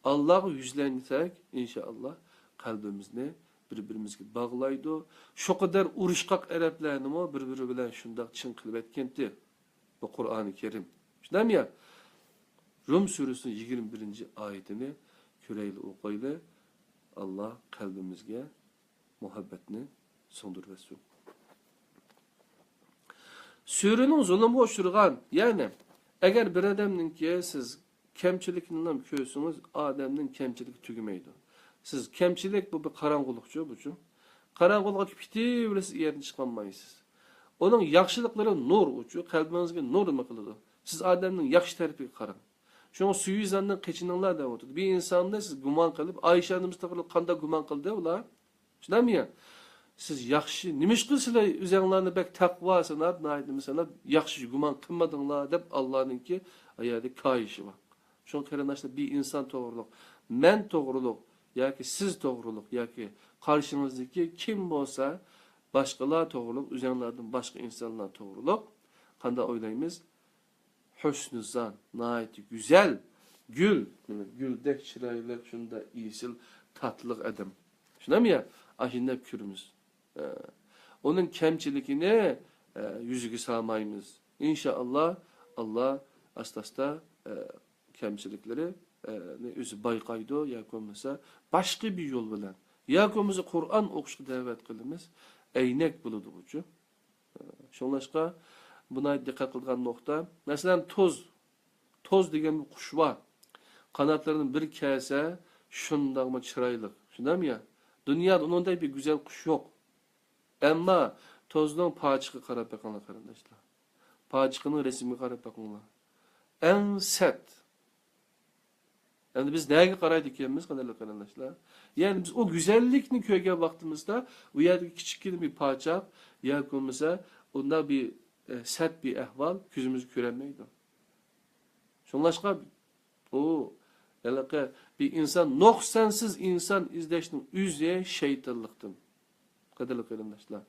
ئاللاغا يۈزلەنسەك، ئىنشائاللا، قەلبىمىزنى بىر-بىرىمىزگە باغلايدۇ. شۇ قەدەر ئۇرۇشقاق ئەرەبلەرنىمۇ بىر-بىرى بىلەن شۇنداق چىڭ قىلىۋەتكەنتى. بۇ قۇرئانى كەرىم. شۇنداقمۇ يا؟ رۇم سۈرىسىنىڭ يىگىرمە بىرىنچى ئايىتىنى كۆرەيلى، ئوقۇيلى. ئاللا قەلبىمىزگە مۇھەببەتنى سىڭدۈرۈۋەتسۇن. سۈرىنىڭ زۇلۇمغا ئۇچرىغان، يەنى ئەگەر بىر ئادەمنىڭكى سىز كەمچىلىكىنىلا كۆرسىڭىز، ئادەمنىڭ كەمچىلىكى تۈگىمەيدۇ. سىز كەمچىلىك، بۇ بىر قاراڭغۇلۇقچۇ، بۇچۇ. قاراڭغۇلۇققا پېتىۋېرىسىز، ئۇ يەردىن چىقالمايسىز. ئۇنىڭ ياخشىلىقلىرى نۇر، ئۇچۇ، قەلبىڭىزگە نۇر نېمە قىلىدۇ. سىز ئادەمنىڭ ياخشى تەرىپىگە قاراڭ. شۇڭا سۈيىزاندىن قېچىنىڭلار دەۋاتىدۇ. بىر ئىنساننى سىز گۇمان قىلىپ، ئايشەنىمىز توغرىلىق قانداق گۇمان قىلدى ئۇلار؟ شۇنداقمۇ يا؟ سىز ياخشى، نېمىشقا سىلەر ئۆزەڭلارنى بەك تەقۋا ساناپ، ناھايىتى نېمە ساناپ، ياخشى گۇمان قىلمىدىڭلار دەپ، ئاللانىڭكى ئايەتتە كايىشى بار. شۇڭا قېرىنداشلار، بىر ئىنسان توغرۇلۇق، مەن توغرۇلۇق ياكى سىز توغرۇلۇق ياكى قارشىڭىزدىكى كىم بولسا، باشقىلار توغرۇلۇق، ئۆزەڭلاردىن باشقا ئىنسانلار توغرۇلۇق قانداق ئويلايمىز؟ ھۆسنىزان، ناھايىتى گۈزەل، گۈل، گۈلدەك چىرايلىق، شۇنداق ئېسىل، تاتلىق ئادەم. شۇنداقمۇ يا؟ ئاشۇنداق كۆرىمىز. ئە، ئۇنىڭ كەمچىلىكىنى، ئە، يۈزىگە سالمايمىز. ئىنشائاللا، ئاللا ئاستا-ئاستا، ئە، كەمچىلىكلىرى، ئە، نى ئۆزى بايقايدۇ، ياكى بولمىسا باشقا بىر يول بىلەن، ياكى بولمىسا قۇرئان ئوقۇشقا دەۋەت قىلىمىز، ئەينەك بولىدۇغۇچۇ. شۇڭلاشقا، بۇ ناھايىتى دىققەت قىلىدىغان نۇقتا. مەسىلەن، توز. توز دېگەن بىر قۇش بار. قاناتلىرىنى بىر كەرسە، شۇنداقمۇ چىرايلىق. شۇنداقمۇ يا؟ دۇنيادا ئۇنىڭدەك بىر گۈزەل قۇش يوق. ئەمما توزنىڭ پاچىقىغا قاراپ بېقىڭلار، قېرىنداشلار. پاچىقىنىڭ رەسىمىگە قاراپ بېقىڭلار. ئەڭ سەت. ئەمدى بىز نەگە قارايدىكەنمىز، قەدىرلىك قېرىنداشلار؟ يەنى بىز ئۇ گۈزەللىكنى كۆرگەن ۋاقتىمىزدا، ئۇ يەردىكى كىچىككىنە بىر پاچاق ياكى بولمىسا ئۇنداق بىر، ئە، سەت بىر ئەھۋال كۆزىمىز كۆرەلمەيدۇ. شۇڭلاشقا ئۇ ھېلىقى بىر ئىنسان، نۇقسانسىز ئىنسان ئىزدەشنىڭ ئۆزى شەيتانلىقتىن. قەدىرلىك قېرىنداشلار،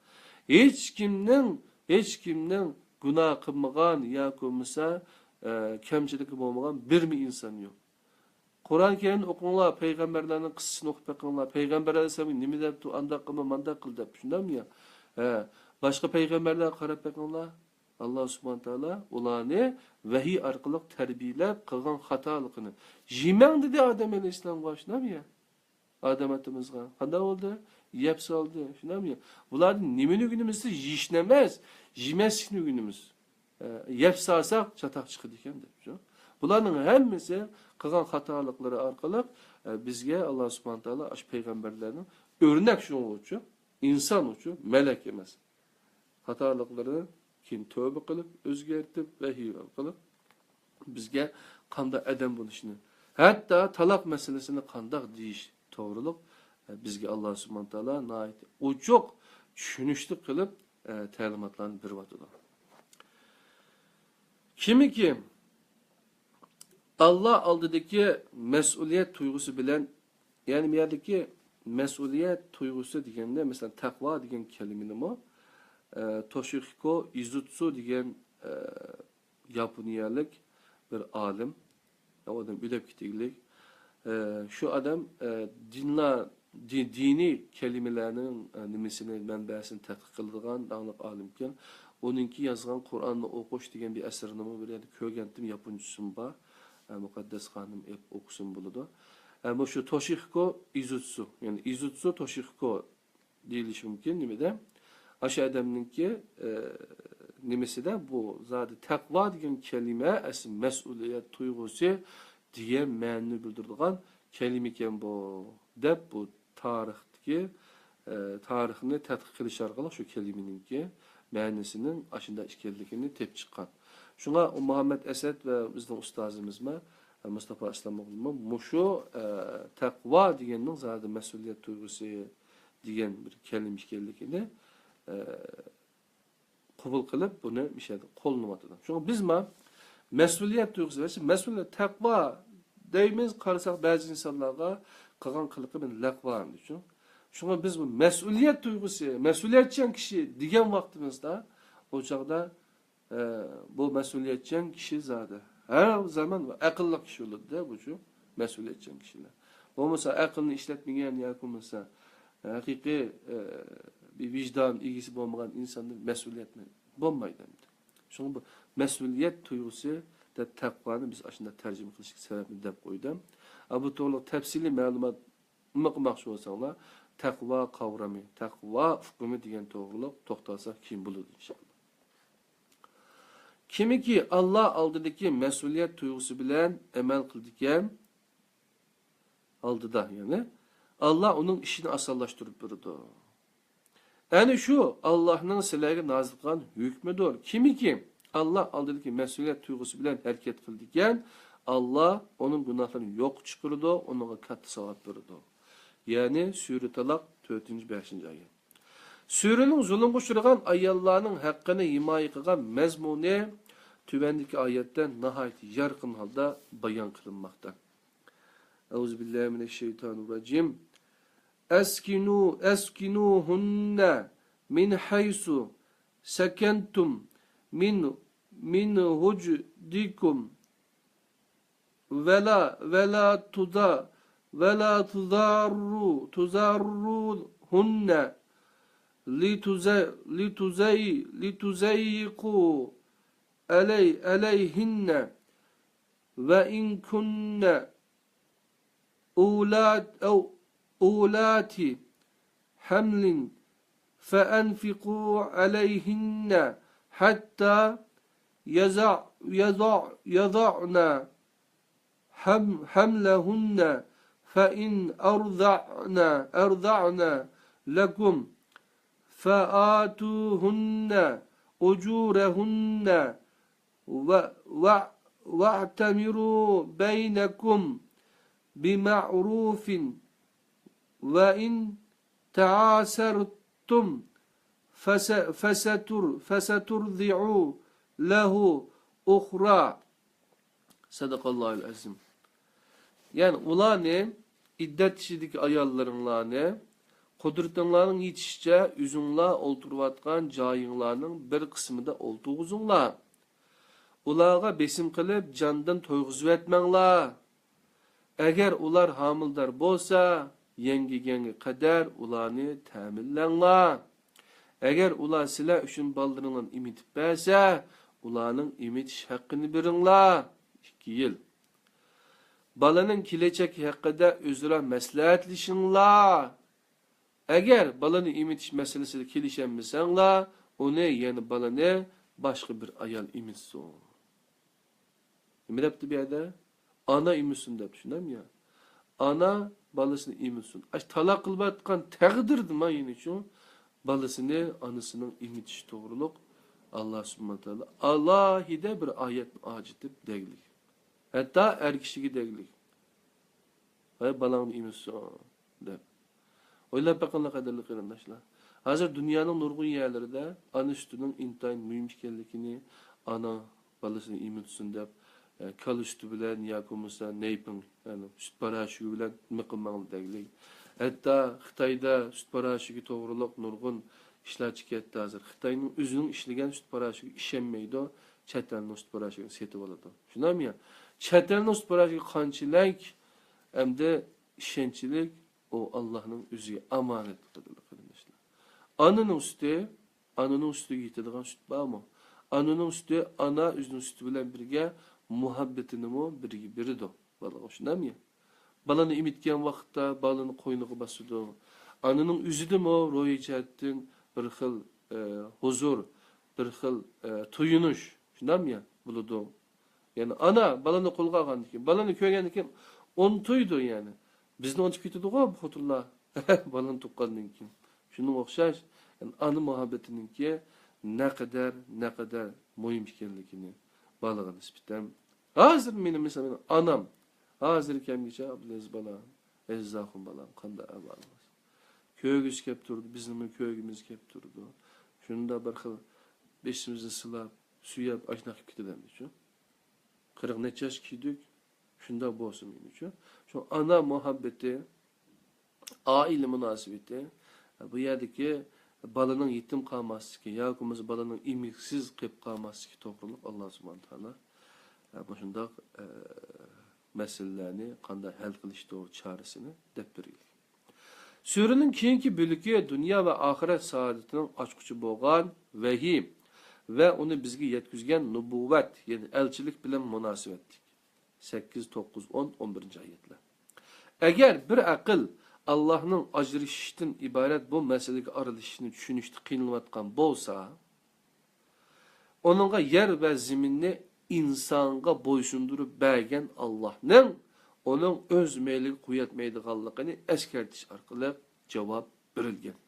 ھېچكىمنىڭ، ھېچكىمنىڭ گۇناھ قىلمىغان ياكى بولمىسا، ئە، كەمچىلىكى بولمىغان بىرمۇ ئىنسان يوق. قۇرئان كەرىمنى ئوقۇڭلار، پەيغەمبەرلەرنىڭ قىسسىسىنى ئوقۇپ بېقىڭلار. پەيغەمبەرلەر سەن نېمە دەپتۇ، ئانداق قىلما، مانداق قىل دەپ، شۇنداقمۇ يا؟ ھە، باشقا پەيغەمبەرلەرگە قاراپ بېقىڭلار. ئاللا سۇبھانە تائالا ئۇلارنى ۋەھىي ئارقىلىق تەربىيەلەپ، قىلغان خاتالىقىنى، يېمەڭ دېدى ئادەم ئەلەيھىسسالامغا، شۇنداقمۇ يا؟ ئادەم ئاتىمىزغا. قانداق بولدى؟ يەپ سالدى. شۇنداقمۇ؟ بۇلاردىن نېمىنى ئۆگىنىمىز دېسە، يېيىشنى ئەمەس، يېمەسلىكنى ئۆگىنىمىز. ئە، يەپ سالساق، چاتاق چىقىدىكەن دەپ. شۇ. بۇلارنىڭ ھەممىسى قىلغان خاتالىقلىرى ئارقىلىق، ئە، بىزگە ئاللا سۇبھانە تائالا ئاشۇ پەيغەمبەرلەرنىڭ ئۆرنەك شۇنىڭ ئۈچۈن، ئىنسان ئۈچۈن، مەلەك ئەمەس. خاتالىقلىرى كېيىن تەۋبە قىلىپ، ئۆزگەرتىپ، ۋەھىي ئارقىلىق بىزگە قانداق ئادەم بولۇشنى، ھەتتا تالاق مەسىلىسىنى قانداق دېيىش توغرۇلۇق، ئە، بىزگە ئاللا سۇبھانە تائالا ناھايىتى ئوچۇق، چۈشىنىشلىك قىلىپ، ئە، تەلىماتلارنى بېرىۋاتىدۇ. كىمكى ئاللا ئالدىدىكى مەسئۇلىيەت تۇيغۇسى بىلەن، يەنى بۇ يەردىكى مەسئۇلىيەت تۇيغۇسى دېگەندە، مەسىلەن، تەقۋا دېگەن كەلىمىنىمۇ، ئە، توشىخىكو ئىزۇتسۇ دېگەن، ئە، ياپونىيەلىك بىر ئالىم، ئۇ ئادەم ئۆلۈپ كېتىگلىك. ئە، شۇ ئادەم، ئە، دىنلار دى-، دىنىي كەلىمىلەرنىڭ، ئە، نېمىسىنى، مەنبەسىنى تەتقىق قىلىدىغان داڭلىق ئالىمكەن. ئۇنىڭكى يازغان قۇرئاننى ئوقۇش دېگەن بىر ئەسىرىنىمۇ بىر يەردە كۆرگەنتىم، ياپونچىسىمۇ بار. ئە، مۇقەددەس خانىم ئېلىپ ئوقۇسىمۇ بولىدۇ. ئە، مۇشۇ توشىخىكو ئىزۇتسۇ، يەنى ئىزۇتسۇ توشىخىكو دېيىلىشى مۇمكىن. نېمىدە؟ ئاشۇ ئادەمنىڭكى، ئە، نېمىسىدە بۇ زادى تەقۋا دېگەن كەلىمە ئەسلى مەسئۇلىيەت تۇيغۇسى دېگەن مەنىنى بىلدۈرىدىغان كەلىمە ئىكەن بۇ، دەپ بۇ تارىختىكى، ئە، تارىخنى تەتقىق قىلىش ئارقىلىق شۇ كەلىمىنىڭكى مەنىسىنىڭ ئاشۇنداق ئىكەنلىكىنى تېپىپ چىققان. شۇڭا ئۇ مۇھەممەد ئەسەد ۋە بىزنىڭ ئۇستازىمىزمۇ، ئە، مۇستافا ئىسلام ئوغلىمۇ مۇشۇ، ئە، تەقۋا دېگەننىڭ زادى مەسئۇلىيەت تۇيغۇسى دېگەن بىر كەلىمە ئىكەنلىكىنى، ئە، قوبۇل قىلىپ، بۇنى مىشەدە قوللىنىۋاتىدۇ. شۇڭا بىزمۇ مەسئۇلىيەت تۇيغۇسى، مەسئۇلىيەت، تەقۋا دەيمىز، قارىساق بەزى ئىنسانلارغا قىلغان قىلىقى بىلەن لەقۋا ئەمدى شۇ. شۇڭا بىز بۇ مەسئۇلىيەت تۇيغۇسى، مەسئۇلىيەتچان كىشى دېگەن ۋاقتىمىزدا، ئۇ چاغدا، ئە، بۇ مەسئۇلىيەتچان كىشى زادى ھەر زامان ۋە ئەقىللىق كىشى بولىدۇ-دە، بۇ شۇ مەسئۇلىيەتچان كىشىلەر. بولمىسا ئەقىلنى ئىشلەتمىگەن ياكى بولمىسا ھەقىقىي، ئە، بىر ۋىجدان ئىگىسى بولمىغان ئىنساندىن مەسئۇلىيەت بولمايدۇ ئەمدى. شۇڭا بۇ مەسئۇلىيەت تۇيغۇسى دەپ تەقۋانى بىز ئاشۇنداق تەرجىمە قىلىشلىق سەۋەبنى دەپ قويدۇم. ئە، بۇ توغرىلىق تەپسىلىي مەلۇمات قىلماقچى بولساڭلار، تەقۋا قاۋرىمى، تەقۋا ئۇقۇمى دېگەن توغرۇلۇق توختالساق كېيىن بولىدۇ، ئىنشائاللا. كىمكى ئاللا ئالدىدىكى مەسئۇلىيەت تۇيغۇسى بىلەن ئەمەل قىلىدىكەن، ئالدىدا، يەنى، ئاللا ئۇنىڭ ئىشىنى ئاسانلاشتۇرۇپ بېرىدۇ. ئەنە شۇ ئاللاھنىڭ سىلەرگە نازىل قىلغان ھۆكمىدۇر. كىمكى ئاللا ئالدىدىكى مەسئۇلىيەت تۇيغۇسى بىلەن ھەرىكەت قىلىدىكەن، ئاللا ئۇنىڭ گۇناھلىرىنى يوققا چىقىرىدۇ، ئۇنىڭغا كاتتا ساۋاب بېرىدۇ. يەنى سۈرە تالاق، تۆتىنچى، بەشىنچى ئايەت. سۈرىنىڭ زۇلۇمغا ئۇچرىغان ئاياللارنىڭ ھەققىنى ھىمايە قىلغان مەزمۇنى تۆۋەندىكى ئايەتتە ناھايىتى يارقىن ھالدا بايان قىلىنماقتا. أعوذ بالله من الشيطان الرجيم. أسكنوا، أسكنوهن من حيث سكنتم من، من وجدكم ولا، ولا تضا-، ولا تضاروا-، تضاروهن لتزي-، لتزي-، لتضيقوا علي-، عليهن، وإن كن أولات-، أو أولات حمل فأنفقوا عليهن حتى يضع-، يضع-، يضعن حم-، حملهن، فإن أرضعن، أرضعن لكم فآتوهن أجورهن و-، و-، واعتمروا بينكم بمعروف، وإن تعاسرتم فس-، فستر-، فسترضع له أخرى. صدق الله العظيم. يەنى ئۇلارنى، ئىددەت ئىچىدىكى ئاياللىرىڭلارنى، قۇدرىتىڭلارنىڭ يېتىشىچە ئۆزۈڭلار ئولتۇرۇۋاتقان جايىڭلارنىڭ بىر قىسمىدا ئولتۇرغۇزۇڭلار. ئۇلارغا بېسىم قىلىپ، جاندىن تويغۇزۇۋەتمەڭلار. ئەگەر ئۇلار ھامىلىدار بولسا، يەڭگىگەنگە قەدەر ئۇلارنى تەمىنلەڭلار. ئەگەر ئۇلار سىلەر ئۈچۈن بالىلىرىڭلارنى ئېمىتىپ بەرسە، ئۇلارنىڭ ئېمىتىش ھەققىنى بېرىڭلار. ئىككى يىل. بالىنىڭ كېلەچەكى ھەققىدە ئۆزئارا مەسلىھەتلىشىڭلار. ئەگەر بالىنى ئېمىتىش مەسىلىسىدە كېلىشەلمىسەڭلار، ئۇنى، يەنى بالىنى، باشقا بىر ئايال ئېمىتسۇن. نېمە دەپتۇ بۇ يەردە؟ ئانا ئېمىتسۇن دەپتۇ، شۇنداقمۇ يا؟ ئانا بالىسىنى ئېمىتسۇن. ئاشۇ تالاق قىلىۋاتقان تەقدىردىمۇ يەنە شۇ بالىسىنى ئانىسىنىڭ ئېمىتىشى توغرۇلۇق ئاللا سۇبھانەھۇ ۋە تائالا ئالاھىدە بىر ئايەتنى ئاجىتىپ دەگلىك. ھەتتا ئەر كىشىگە دەگلىك. ۋە بالاڭنى ئېمىتسۇن دەپ. ئويلاپ بېقىڭلار، قەدىرلىك قېرىنداشلار. ھازىر دۇنيانىڭ نۇرغۇن يەرلىرىدە ئانا سۈتىنىڭ ئىنتايىن مۇھىم ئىكەنلىكىنى، ئانا بالىسىنى ئېمىتسۇن دەپ، ئە، كالا سۈتى بىلەن ياكى بولمىسا نەيپىڭ، يەنى سۈت پاراشوكى بىلەن نېمە قىلماڭلار دەگلىك. ھەتتا خىتايدا سۈت پاراشوكى توغرۇلۇق نۇرغۇن ئىشلار چىقىپ كەتتى ھازىر. خىتاينىڭ ئۆزىنىڭ ئىشلىگەن سۈت پاراشوكىغا ئىشەنمەيدۇ، چەت ئەلنىڭ سۈت پاراشوكىنى سېتىۋالىدۇ. شۇنداقمۇ يا؟ چەت ئەلنىڭ سۈت پاراشوكى قانچىلىك ئەمدى ئىشەنچلىك، ئۇ ئاللاھنىڭ ئۆزىگە ئامانەت، قەدىرلىك قېرىنداشلار. ئانىنىڭ سۈتى، ئانىنىڭ سۈتىگە يېتىدىغان سۈت بارمۇ؟ ئانىنىڭ سۈتى، ئانا ئۆزىنىڭ سۈتى بىلەن بىرگە مۇھەببىتىنىمۇ بىرگە بېرىدۇ بالىغا، شۇنداقمۇ؟ بالىنى ئېمىتكەن ۋاقىتتا بالىنى قوينىغا باسىدۇ. ئانىنىڭ ئۆزىدىمۇ روھىي جەھەتتىن بىر خىل، ئە، ھۇزۇر، بىر خىل، ئە، تويۇنۇش، شۇنداقمۇ؟ بولىدۇ. يەنى ئانا بالىنى قولغا ئالغاندىن كېيىن، بالىنى كۆرگەندىن كېيىن ئۇنتۇيدۇ يەنى. بىزنى ئۇنتۇپ كېتىدىغۇ بۇ خوتۇنلار، بالىنى تۇغقاندىن كېيىن. شۇنىڭغا ئوخشاش، يەنى ئانا مۇھەببىتىنىڭكى نەقەدەر، نەقەدەر مۇھىم ئىكەنلىكىنى بالىغا نىسبەتەن. ھازىر مېنىڭ، مىسال، مېنىڭ ئانام، ھازىر كەمگىچە، ئابدۇلئەزىز بالام، ئەزىز ئاخۇن بالام، قانداق ئەھۋالىڭىز؟ كۆرگۈسى كەپ تۇرىدۇ، بىزنىڭمۇ كۆرگۈمىز كەپ تۇرىدۇ. شۇنداق بىر خىل بېشىمىزنى سىلاپ، سۆيۈپ، ئاشۇنداق قىلىپ كېتىدۇ ئەمدىچۇ. قىرىق نەچچە ياش كىيدۇك، شۇنداق بولسا مېنىچۇ. شۇ ئانا مۇھەببىتى، ئائىلە مۇناسىۋىتى، بۇ يەردىكى بالىنىڭ يېتىم قالماسلىقى ياكى بولمىسا بالىنىڭ ئېمىكسىز قېلىپ قالماسلىقى توغرۇلۇق ئاللا سۇبھانە تائالا مۇشۇنداق، ئە، مەسىلىلەرنى قانداق ھەل قىلىش توغرا چارىسىنى دەپ بەرگەن. سۈرىنىڭ كېيىنكى بۆلىكى دۇنيا ۋە ئاخىرەت سائادىتىنىڭ ئاچقۇچى بولغان ۋەھىي ۋە ئۇنى بىزگە يەتكۈزگەن نۇبۇۋۋەت، يەنى ئەلچىلىك بىلەن مۇناسىۋەتلىك. سەككىز، توققۇز، ئون، ئون بىرىنچى ئايەتلەر. ئەگەر بىر ئەقىل ئاللاھنىڭ ئاجرىشىشتىن ئىبارەت بۇ مەسىلىگە ئارىلىشىشنى چۈشىنىشتە قىينىلىۋاتقان بولسا، ئۇنىڭغا يەر ۋە زېمىننى ئىنسانغا بويسۇندۇرۇپ بەرگەن ئاللاھنىڭ ئۇنىڭ ئۆز مەيلىگە قويۇۋەتمەيدىغانلىقىنى ئەسكەرتىش ئارقىلىق جاۋاب بېرىلگەن.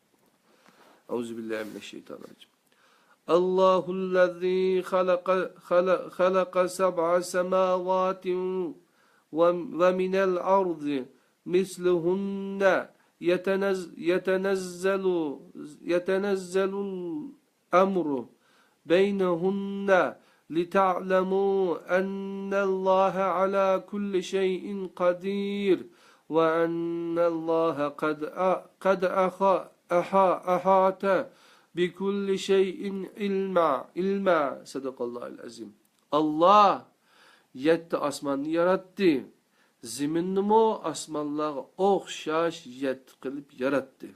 أعوذ بالله من الشيطان الرجيم. الله الذي خلق، خلق، خلق سبع سماوات و، ومن الأرض مثلهن يتنز، يتنزل، يتنزل الأمر بينهن لتعلموا أن الله على كل شيء قدير وأن الله قد أ، قد أخ، أحا، أحاط بكل شيء علما، علما. صدق الله العظيم. ئاللا يەتتە ئاسماننى ياراتتى. زېمىننىمۇ ئاسمانلارغا ئوخشاش يەتتە قىلىپ ياراتتى.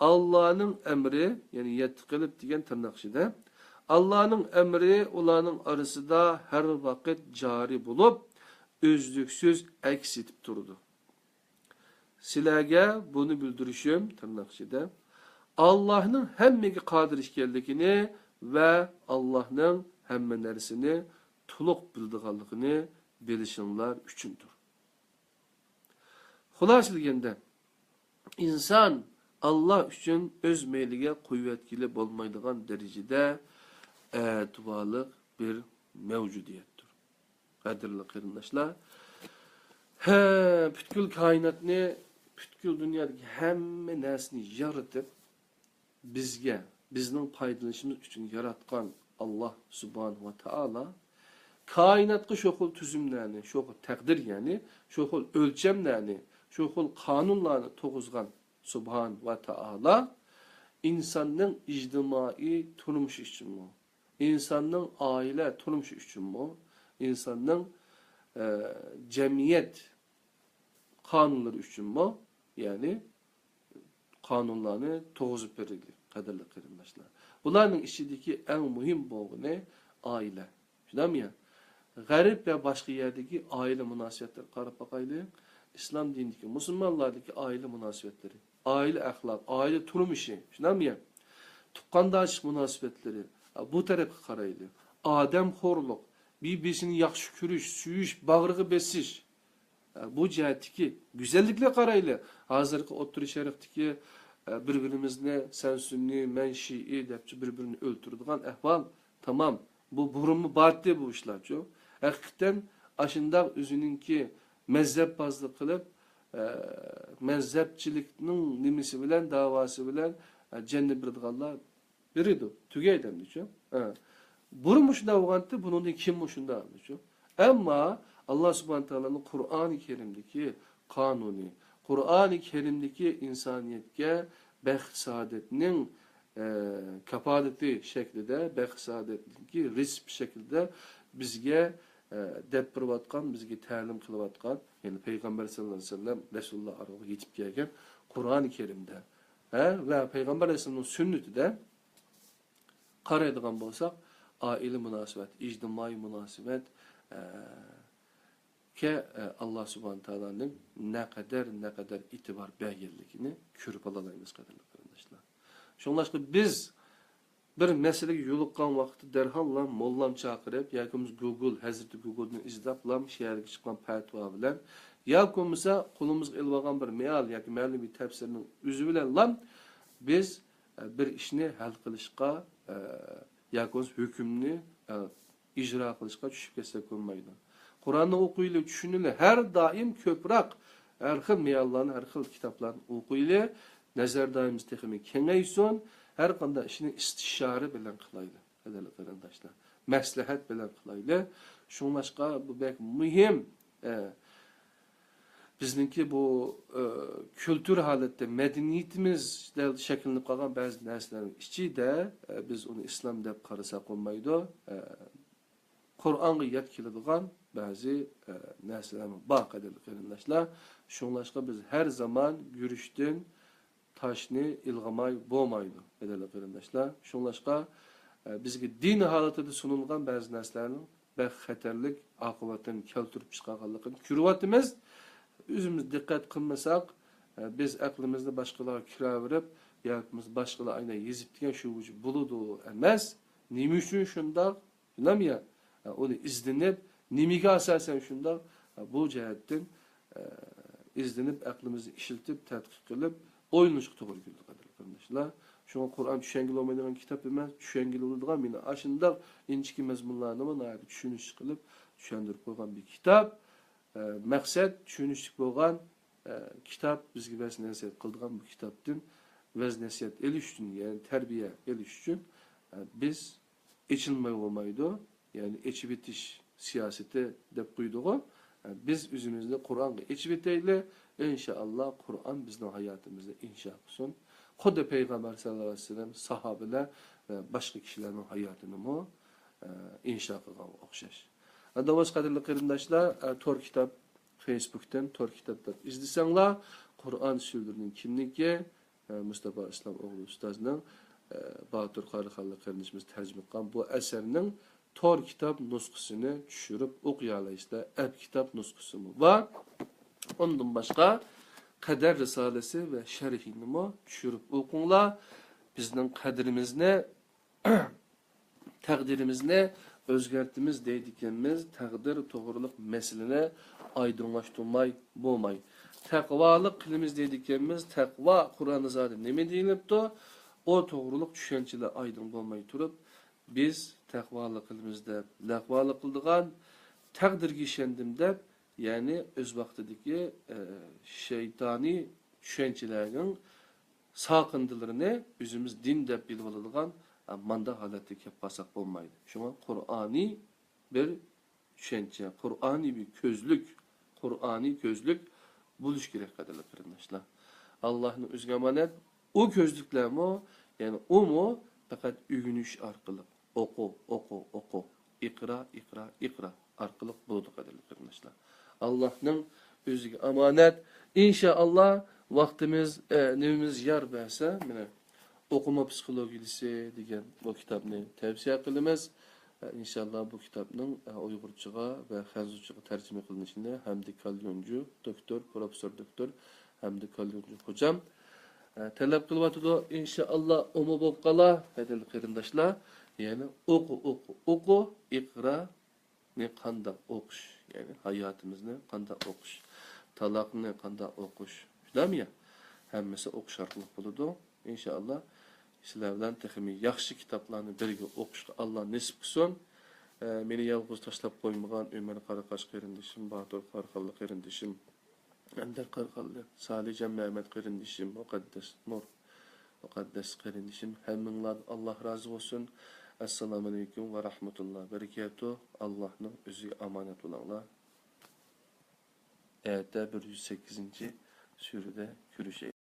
ئاللانىڭ ئەمرى، يەنى يەتتە قىلىپ دېگەن تىرناق ئىچىدە، ئاللانىڭ ئەمرى ئۇلارنىڭ ئارىسىدا ھەر ۋاقىت جارى بولۇپ، ئۈزلۈكسىز ئەكس ئېتىپ تۇرىدۇ. سىلەرگە بۇنى بىلدۈرۈشۈم، تىرناق ئىچىدە، ئاللاھنىڭ ھەممىگە قادىر ئىكەنلىكىنى ۋە ئاللاھنىڭ ھەممە نەرسىنى تولۇق بىلىدىغانلىقىنى بىلىشىڭلار ئۈچۈندۇر. خۇلاسىلىگەندە، ئىنسان ئاللا ئۈچۈن ئۆز مەيلىگە قويۇۋەتكىلى بولمايدىغان دەرىجىدە ئەتىۋارلىق بىر مەۋجۇدىيەتتۇر. قەدىرلىك قېرىنداشلار، ھە، پۈتكۈل كائىناتنى، پۈتكۈل دۇنيادىكى ھەممە نەرسىنى يارىتىپ، بىزگە، بىزنىڭ پايدىلىنىشىمىز ئۈچۈن ياراتقان ئاللا سۇبھانەھۇ ۋە تائالا كائىناتقا شۇ خىل تۈزۈملەرنى، شۇ خىل تەقدىر، يەنى شۇ خىل ئۆلچەملەرنى، شۇ خىل قانۇنلارنى تۇرغۇزغان سۇبھانەھۇ ۋە تائالا ئىنساننىڭ ئىجتىمائىي تۇرمۇشى ئۈچۈنمۇ، ئىنساننىڭ ئائىلە تۇرمۇشى ئۈچۈنمۇ، ئىنساننىڭ، ئە، جەمئىيەت قانۇنلىرى ئۈچۈنمۇ، يەنى قانۇنلارنى تۇرغۇزۇپ بېرىلدى، قەدىرلىك قېرىنداشلار. بۇلارنىڭ ئىچىدىكى ئەڭ مۇھىم بولغىنى ئائىلە. شۇنداقمۇ يا؟ غەرب ۋە باشقا يەردىكى ئائىلە مۇناسىۋەتلىرىگە قاراپ باقايلى. ئىسلام دىنىدىكى، مۇسۇلمانلاردىكى ئائىلە مۇناسىۋەتلىرى، ئائىلە ئەخلاق، ئائىلە تۇرمۇشى، شۇنداقمۇ يا؟ تۇغقانداشلىق مۇناسىۋەتلىرى، بۇ تەرەپكە قارايلى. ئادەمخورلۇق، بىر-بىرسىنى ياخشى كۆرۈش، سۆيۈش، باغرىغا بېسىش، بۇ جەھەتتىكى گۈزەللىكلەرگە قارايلى. ھازىرقى ئوتتۇرا شەرقتىكى، بىر-بىرىمىزنى سەن سۈننىي، مەن شىئى دەپچۇ بىر-بىرىنى ئۆلتۈرىدىغان ئەھۋال. تامام. بۇ بۇرۇنمۇ بارتى بۇ ئىشلارچۇ. ھەقىقەتەن ئاشۇنداق ئۆزىنىڭكى مەزھەپبازلىق قىلىپ، مەزھەپچىلىكنىڭ نېمىسى بىلەن، داۋاسى بىلەن جەننى بېرىدىغانلار بېرىدۇ، تۈگەيدۇ ئەمدىچۇ. ھە. بۇرۇن مۇشۇنداق بولغانتى، بۇنىڭدىن كېيىن مۇشۇنداق ئەمدىچۇ. ئەمما ئاللا سۇبھانە تائالانىڭ قۇرئانى كەرىمدىكى قانۇنى، قۇرئانى كەرىمدىكى ئىنسانىيەتكە بەخت سائادەتنىڭ، ئە، كاپالىتى شەكلىدە، بەخت سائادەتنىڭكى رېتسېپى شەكلىدە بىزگە ئە، دەپ بېرىۋاتقان، بىزگە تەلىم قىلىۋاتقان، يەنى پەيغەمبەر سەللەللاھۇ ئەلەيھى ۋەسەللەم رەسۇلۇللا ئارقىلىق يېتىپ كەلگەن قۇرئانى كەرىمدە، ھە، ۋە پەيغەمبەر ئەلەيھىسسالامنىڭ سۈننىتىدە قارايدىغان بولساق، ئائىلە مۇناسىۋەت، ئىجتىمائىي مۇناسىۋەت، ئە، كە، ئە، ئاللا سۇبھانە تائالانىڭ نەقەدەر، نەقەدەر ئېتىبار بەرگەنلىكىنى كۆرۈپ ئالالايمىز، قەدىرلىك قېرىنداشلار. شۇڭلاشقا بىز بىر مەسىلىگە يولۇققان ۋاقىتتا دەرھاللا موللام چاقىرىپ، ياكى بولمىسا گوگول، ھەزرىتى گوگولدىن ئىزدەپلام شەھەرگە چىققان پەتىۋا بىلەن، ياكى بولمىسا قولىمىزغا ئېلىۋالغان بىر مېئال ياكى مەنىۋى تەپسىرنىڭ ئۆزى بىلەنلام بىز، ئە، بىر ئىشنى ھەل قىلىشقا، ئە، ياكى بولمىسا ھۆكۈمنى، ئە، ئىجرا قىلىشقا چۈشۈپ كەتسەك بولمايدۇ. قۇرئاننى ئوقۇيلى، چۈشىنىلى، ھەر دائىم كۆپرەك ھەر خىل مېئاللارنى، ھەر خىل كىتابلارنى ئوقۇيلى، نەزەر دائىرىمىز تېخىمۇ كېڭەيسۇن، ھەر قانداق ئىشنى ئىستىشارە بىلەن قىلايلى، قەدىرلىك قېرىنداشلار. مەسلىھەت بىلەن قىلايلى. شۇڭلاشقا بۇ بەك مۇھىم. ئە، بىزنىڭكى بۇ، ئە، كۈلتۈر ھالەتتە مەدەنىيىتىمىز شەكىللىنىپ قالغان بەزى نەرسىلەرنىڭ ئىچىدە، ئە، بىز ئۇنى ئىسلام دەپ قارىساق بولمايدۇ. ئە، قۇرئانغا يات كېلىدىغان بەزى، ئە، نەرسىلەرمۇ بار، قەدىرلىك قېرىنداشلار. شۇڭلاشقا بىز ھەر زامان گۈرۈچتىن تاشنى ئىلغىماي بولمايدۇ، قەدىرلىك قېرىنداشلار. شۇڭلاشقا، ئە، بىزگە دىن ھالىتىدە سۇنۇلغان بەزى نەرسىلەرنىڭ بەك خەتەرلىك ئاقىۋەتلەرنى كەلتۈرۈپ چىقارغانلىقىنى كۆرۈۋاتىمىز. ئۆزىمىز دىققەت قىلمىساق، ئە، بىز ئەقلىمىزنى باشقىلارغا كىرەۋېرىپ، ياكى بولمىسا باشقىلار ئاينا يېزىپ دېگەن شۇ بولىدۇ ئەمەس. نېمە ئۈچۈن شۇنداق؟ بىلەم يا، ئۇنى ئىزدىنىپ، نېمىگە ئاساسەن شۇنداق، بۇ جەھەتتىن، ئە، ئىزدىنىپ، ئەقلىمىزنى ئىشلىتىپ، تەتقىق قىلىپ، ئويلىنىشقا توغرا كېلىدۇ، قەدىرلىك قېرىنداشلار. شۇڭا قۇرئان چۈشەنگىلى بولمايدىغان كىتاب ئەمەس، چۈشەنگىلى بولىدىغان، مانا ئاشۇنداق ئىنچىكە مەزمۇنلارنىمۇ ناھايىتى چۈشىنىش قىلىپ، چۈشەندۈرۈپ قويغان بىر كىتاب. ئە، مەقسەت چۈشىنىشلىك بولغان، ئە، كىتاب، بىزگە ۋەز نەسىھەت قىلىدىغان بۇ كىتابتىن ۋەز نەسىھەت ئېلىش ئۈچۈن، يەنى تەربىيە ئېلىش ئۈچۈن، ئە، بىز ئېچىلماي بولمايدۇ. يەنى ئېچىۋېتىش سىياسىتى دەپ قويدىغۇ. بىز ئۆزىمىزنى قۇرئانغا ئېچىۋېتەيلى. ئىنشائاللا، قۇرئان بىزنىڭ ھاياتىمىزنى ئىنشا قىلسۇن. خۇددى پەيغەمبەر سەللەللاھۇ ئەلەيھى ۋەسەللەم، ساھابىلەر ۋە باشقا كىشىلەرنىڭ ھاياتىنىمۇ، ئە، ئىنشا قىلغانغا ئوخشاش. ئەمدى بولسا، قەدىرلىك قېرىنداشلار، ئە، تور كىتاب، فېيسبۇكتىن تور كىتاب دەپ ئىزدىسەڭلار، قۇرئان سۈرىلىرىنىڭ كىملىكى، ئە، مۇستاپا ئىسلام ئوغلى ئۇستازنىڭ، ئە، باتۇر قارىخانلىق قېرىندىشىمىز تەرجىمە قىلغان بۇ ئەسەرنىڭ تور كىتاب نۇسخىسىنى چۈشۈرۈپ ئوقۇيالايسىلەر. ئەپ كىتاب نۇسخىسىمۇ بار. ئۇندىن باشقا، قەدەر رىسالىسى ۋە شەرھىنىمۇ چۈشۈرۈپ ئوقۇڭلار. بىزنىڭ قەدرىمىزنى تەقدىرىمىزنى ئۆزگەرتىمىز دەيدىكەنمىز، تەقدىر توغرۇلۇق مەسىلىنى ئايدىڭلاشتۇرماي بولماي. تەقۋالىق قىلىمىز دەيدىكەنمىز، تەقۋا قۇرئاندا زادى نېمە دېيىلىپتۇ؟ ئۇ توغرۇلۇق چۈشەنچىلەر ئايدىڭ بولماي تۇرۇپ، بىز تەقۋالىق قىلىمىز دەپ، لەقۋالىق قىلىدىغان، تەقدىرگە ئىشەندىم دەپ، يەنى ئۆز ۋاقتىدىكى، ئە، شەيتانىي چۈشەنچىلەرنىڭ ساقىندىلىرىنى ئۆزىمىز دىن دەپ بىلىۋالىدىغان، ئە، مانداق ھالەتكە كەپ قالساق بولمايدۇ. شۇڭا قۇرئانىي بىر چۈشەنچە، قۇرئانىي بىر كۆزلۈك، قۇرئانىي كۆزلۈك بولۇش كېرەك، قەدىرلىك قېرىنداشلار. ئاللاھنىڭ ئۆزىگە ئامانەت. ئۇ كۆزلۈكلەرمۇ، يەنى ئۇمۇ پەقەت ئۆگىنىش ئارقىلىق، ئوقۇ، ئوقۇ، ئوقۇ، ئىقرا، ئىقرا، ئىقرا ئارقىلىق بولىدۇ، قەدىرلىك قېرىنداشلار. ئاللاھنىڭ ئۆزىگە ئامانەت. ئىنشائاللا، ۋاقتىمىز، ئە، نېمىمىز يار بەرسە، مانا، ئوقۇما پسىخولوگىيىسى دېگەن بۇ كىتابنى تەۋسىيە قىلىمىز. ئە، ئىنشائاللا، بۇ كىتابنىڭ، ئە، ئۇيغۇرچىغا ۋە خەنزۇچىغا تەرجىمە قىلىنىشىنى ھەمدى كاليونجۇ دوكتور، پروفېسسور دوكتور ھەمدى كاليونجۇ خوجام، ئە، تەلەپ قىلىۋاتىدۇ. ئىنشائاللا، ئۇمۇ بولۇپ قالا، قەدىرلىك قېرىنداشلار. يەنى ئوقۇ، ئوقۇ، ئوقۇ، ئىقرا، نى قانداق ئوقۇش، يەنى ھاياتىمىزنى قانداق ئوقۇش، تالاقنى قانداق ئوقۇش، شۇنداقمۇ يا؟ ھەممىسى ئوقۇش ئارقىلىق بولىدۇ. ئىنشائاللا، سىلەر بىلەن تېخىمۇ ياخشى كىتابلارنى بىرگە ئوقۇشقا ئاللا نېسىپ قىلسۇن. ئە، مېنى يالغۇز تاشلاپ قويمىغان ئۆمەر قاراقاش قېرىندىشىم، باتۇر قارىخانلىق قېرىندىشىم، ئەندەر قارىخانلىق، سالىجان مەمەت قېرىندىشىم، مۇقەددەس نۇر، مۇقەددەس قېرىندىشىم، ھەممىڭلاردىن ئاللا رازى بولسۇن. ئەسسالامۇئەلەيكۇم ۋە رەھمەتۇللا بەرىكاتۇ. ئاللانىڭ ئۆزىگە ئامانەت بولۇڭلار. ئەتە بىر يۈز سەككىزىنچى سۈرىدە كۆرۈشەيلى.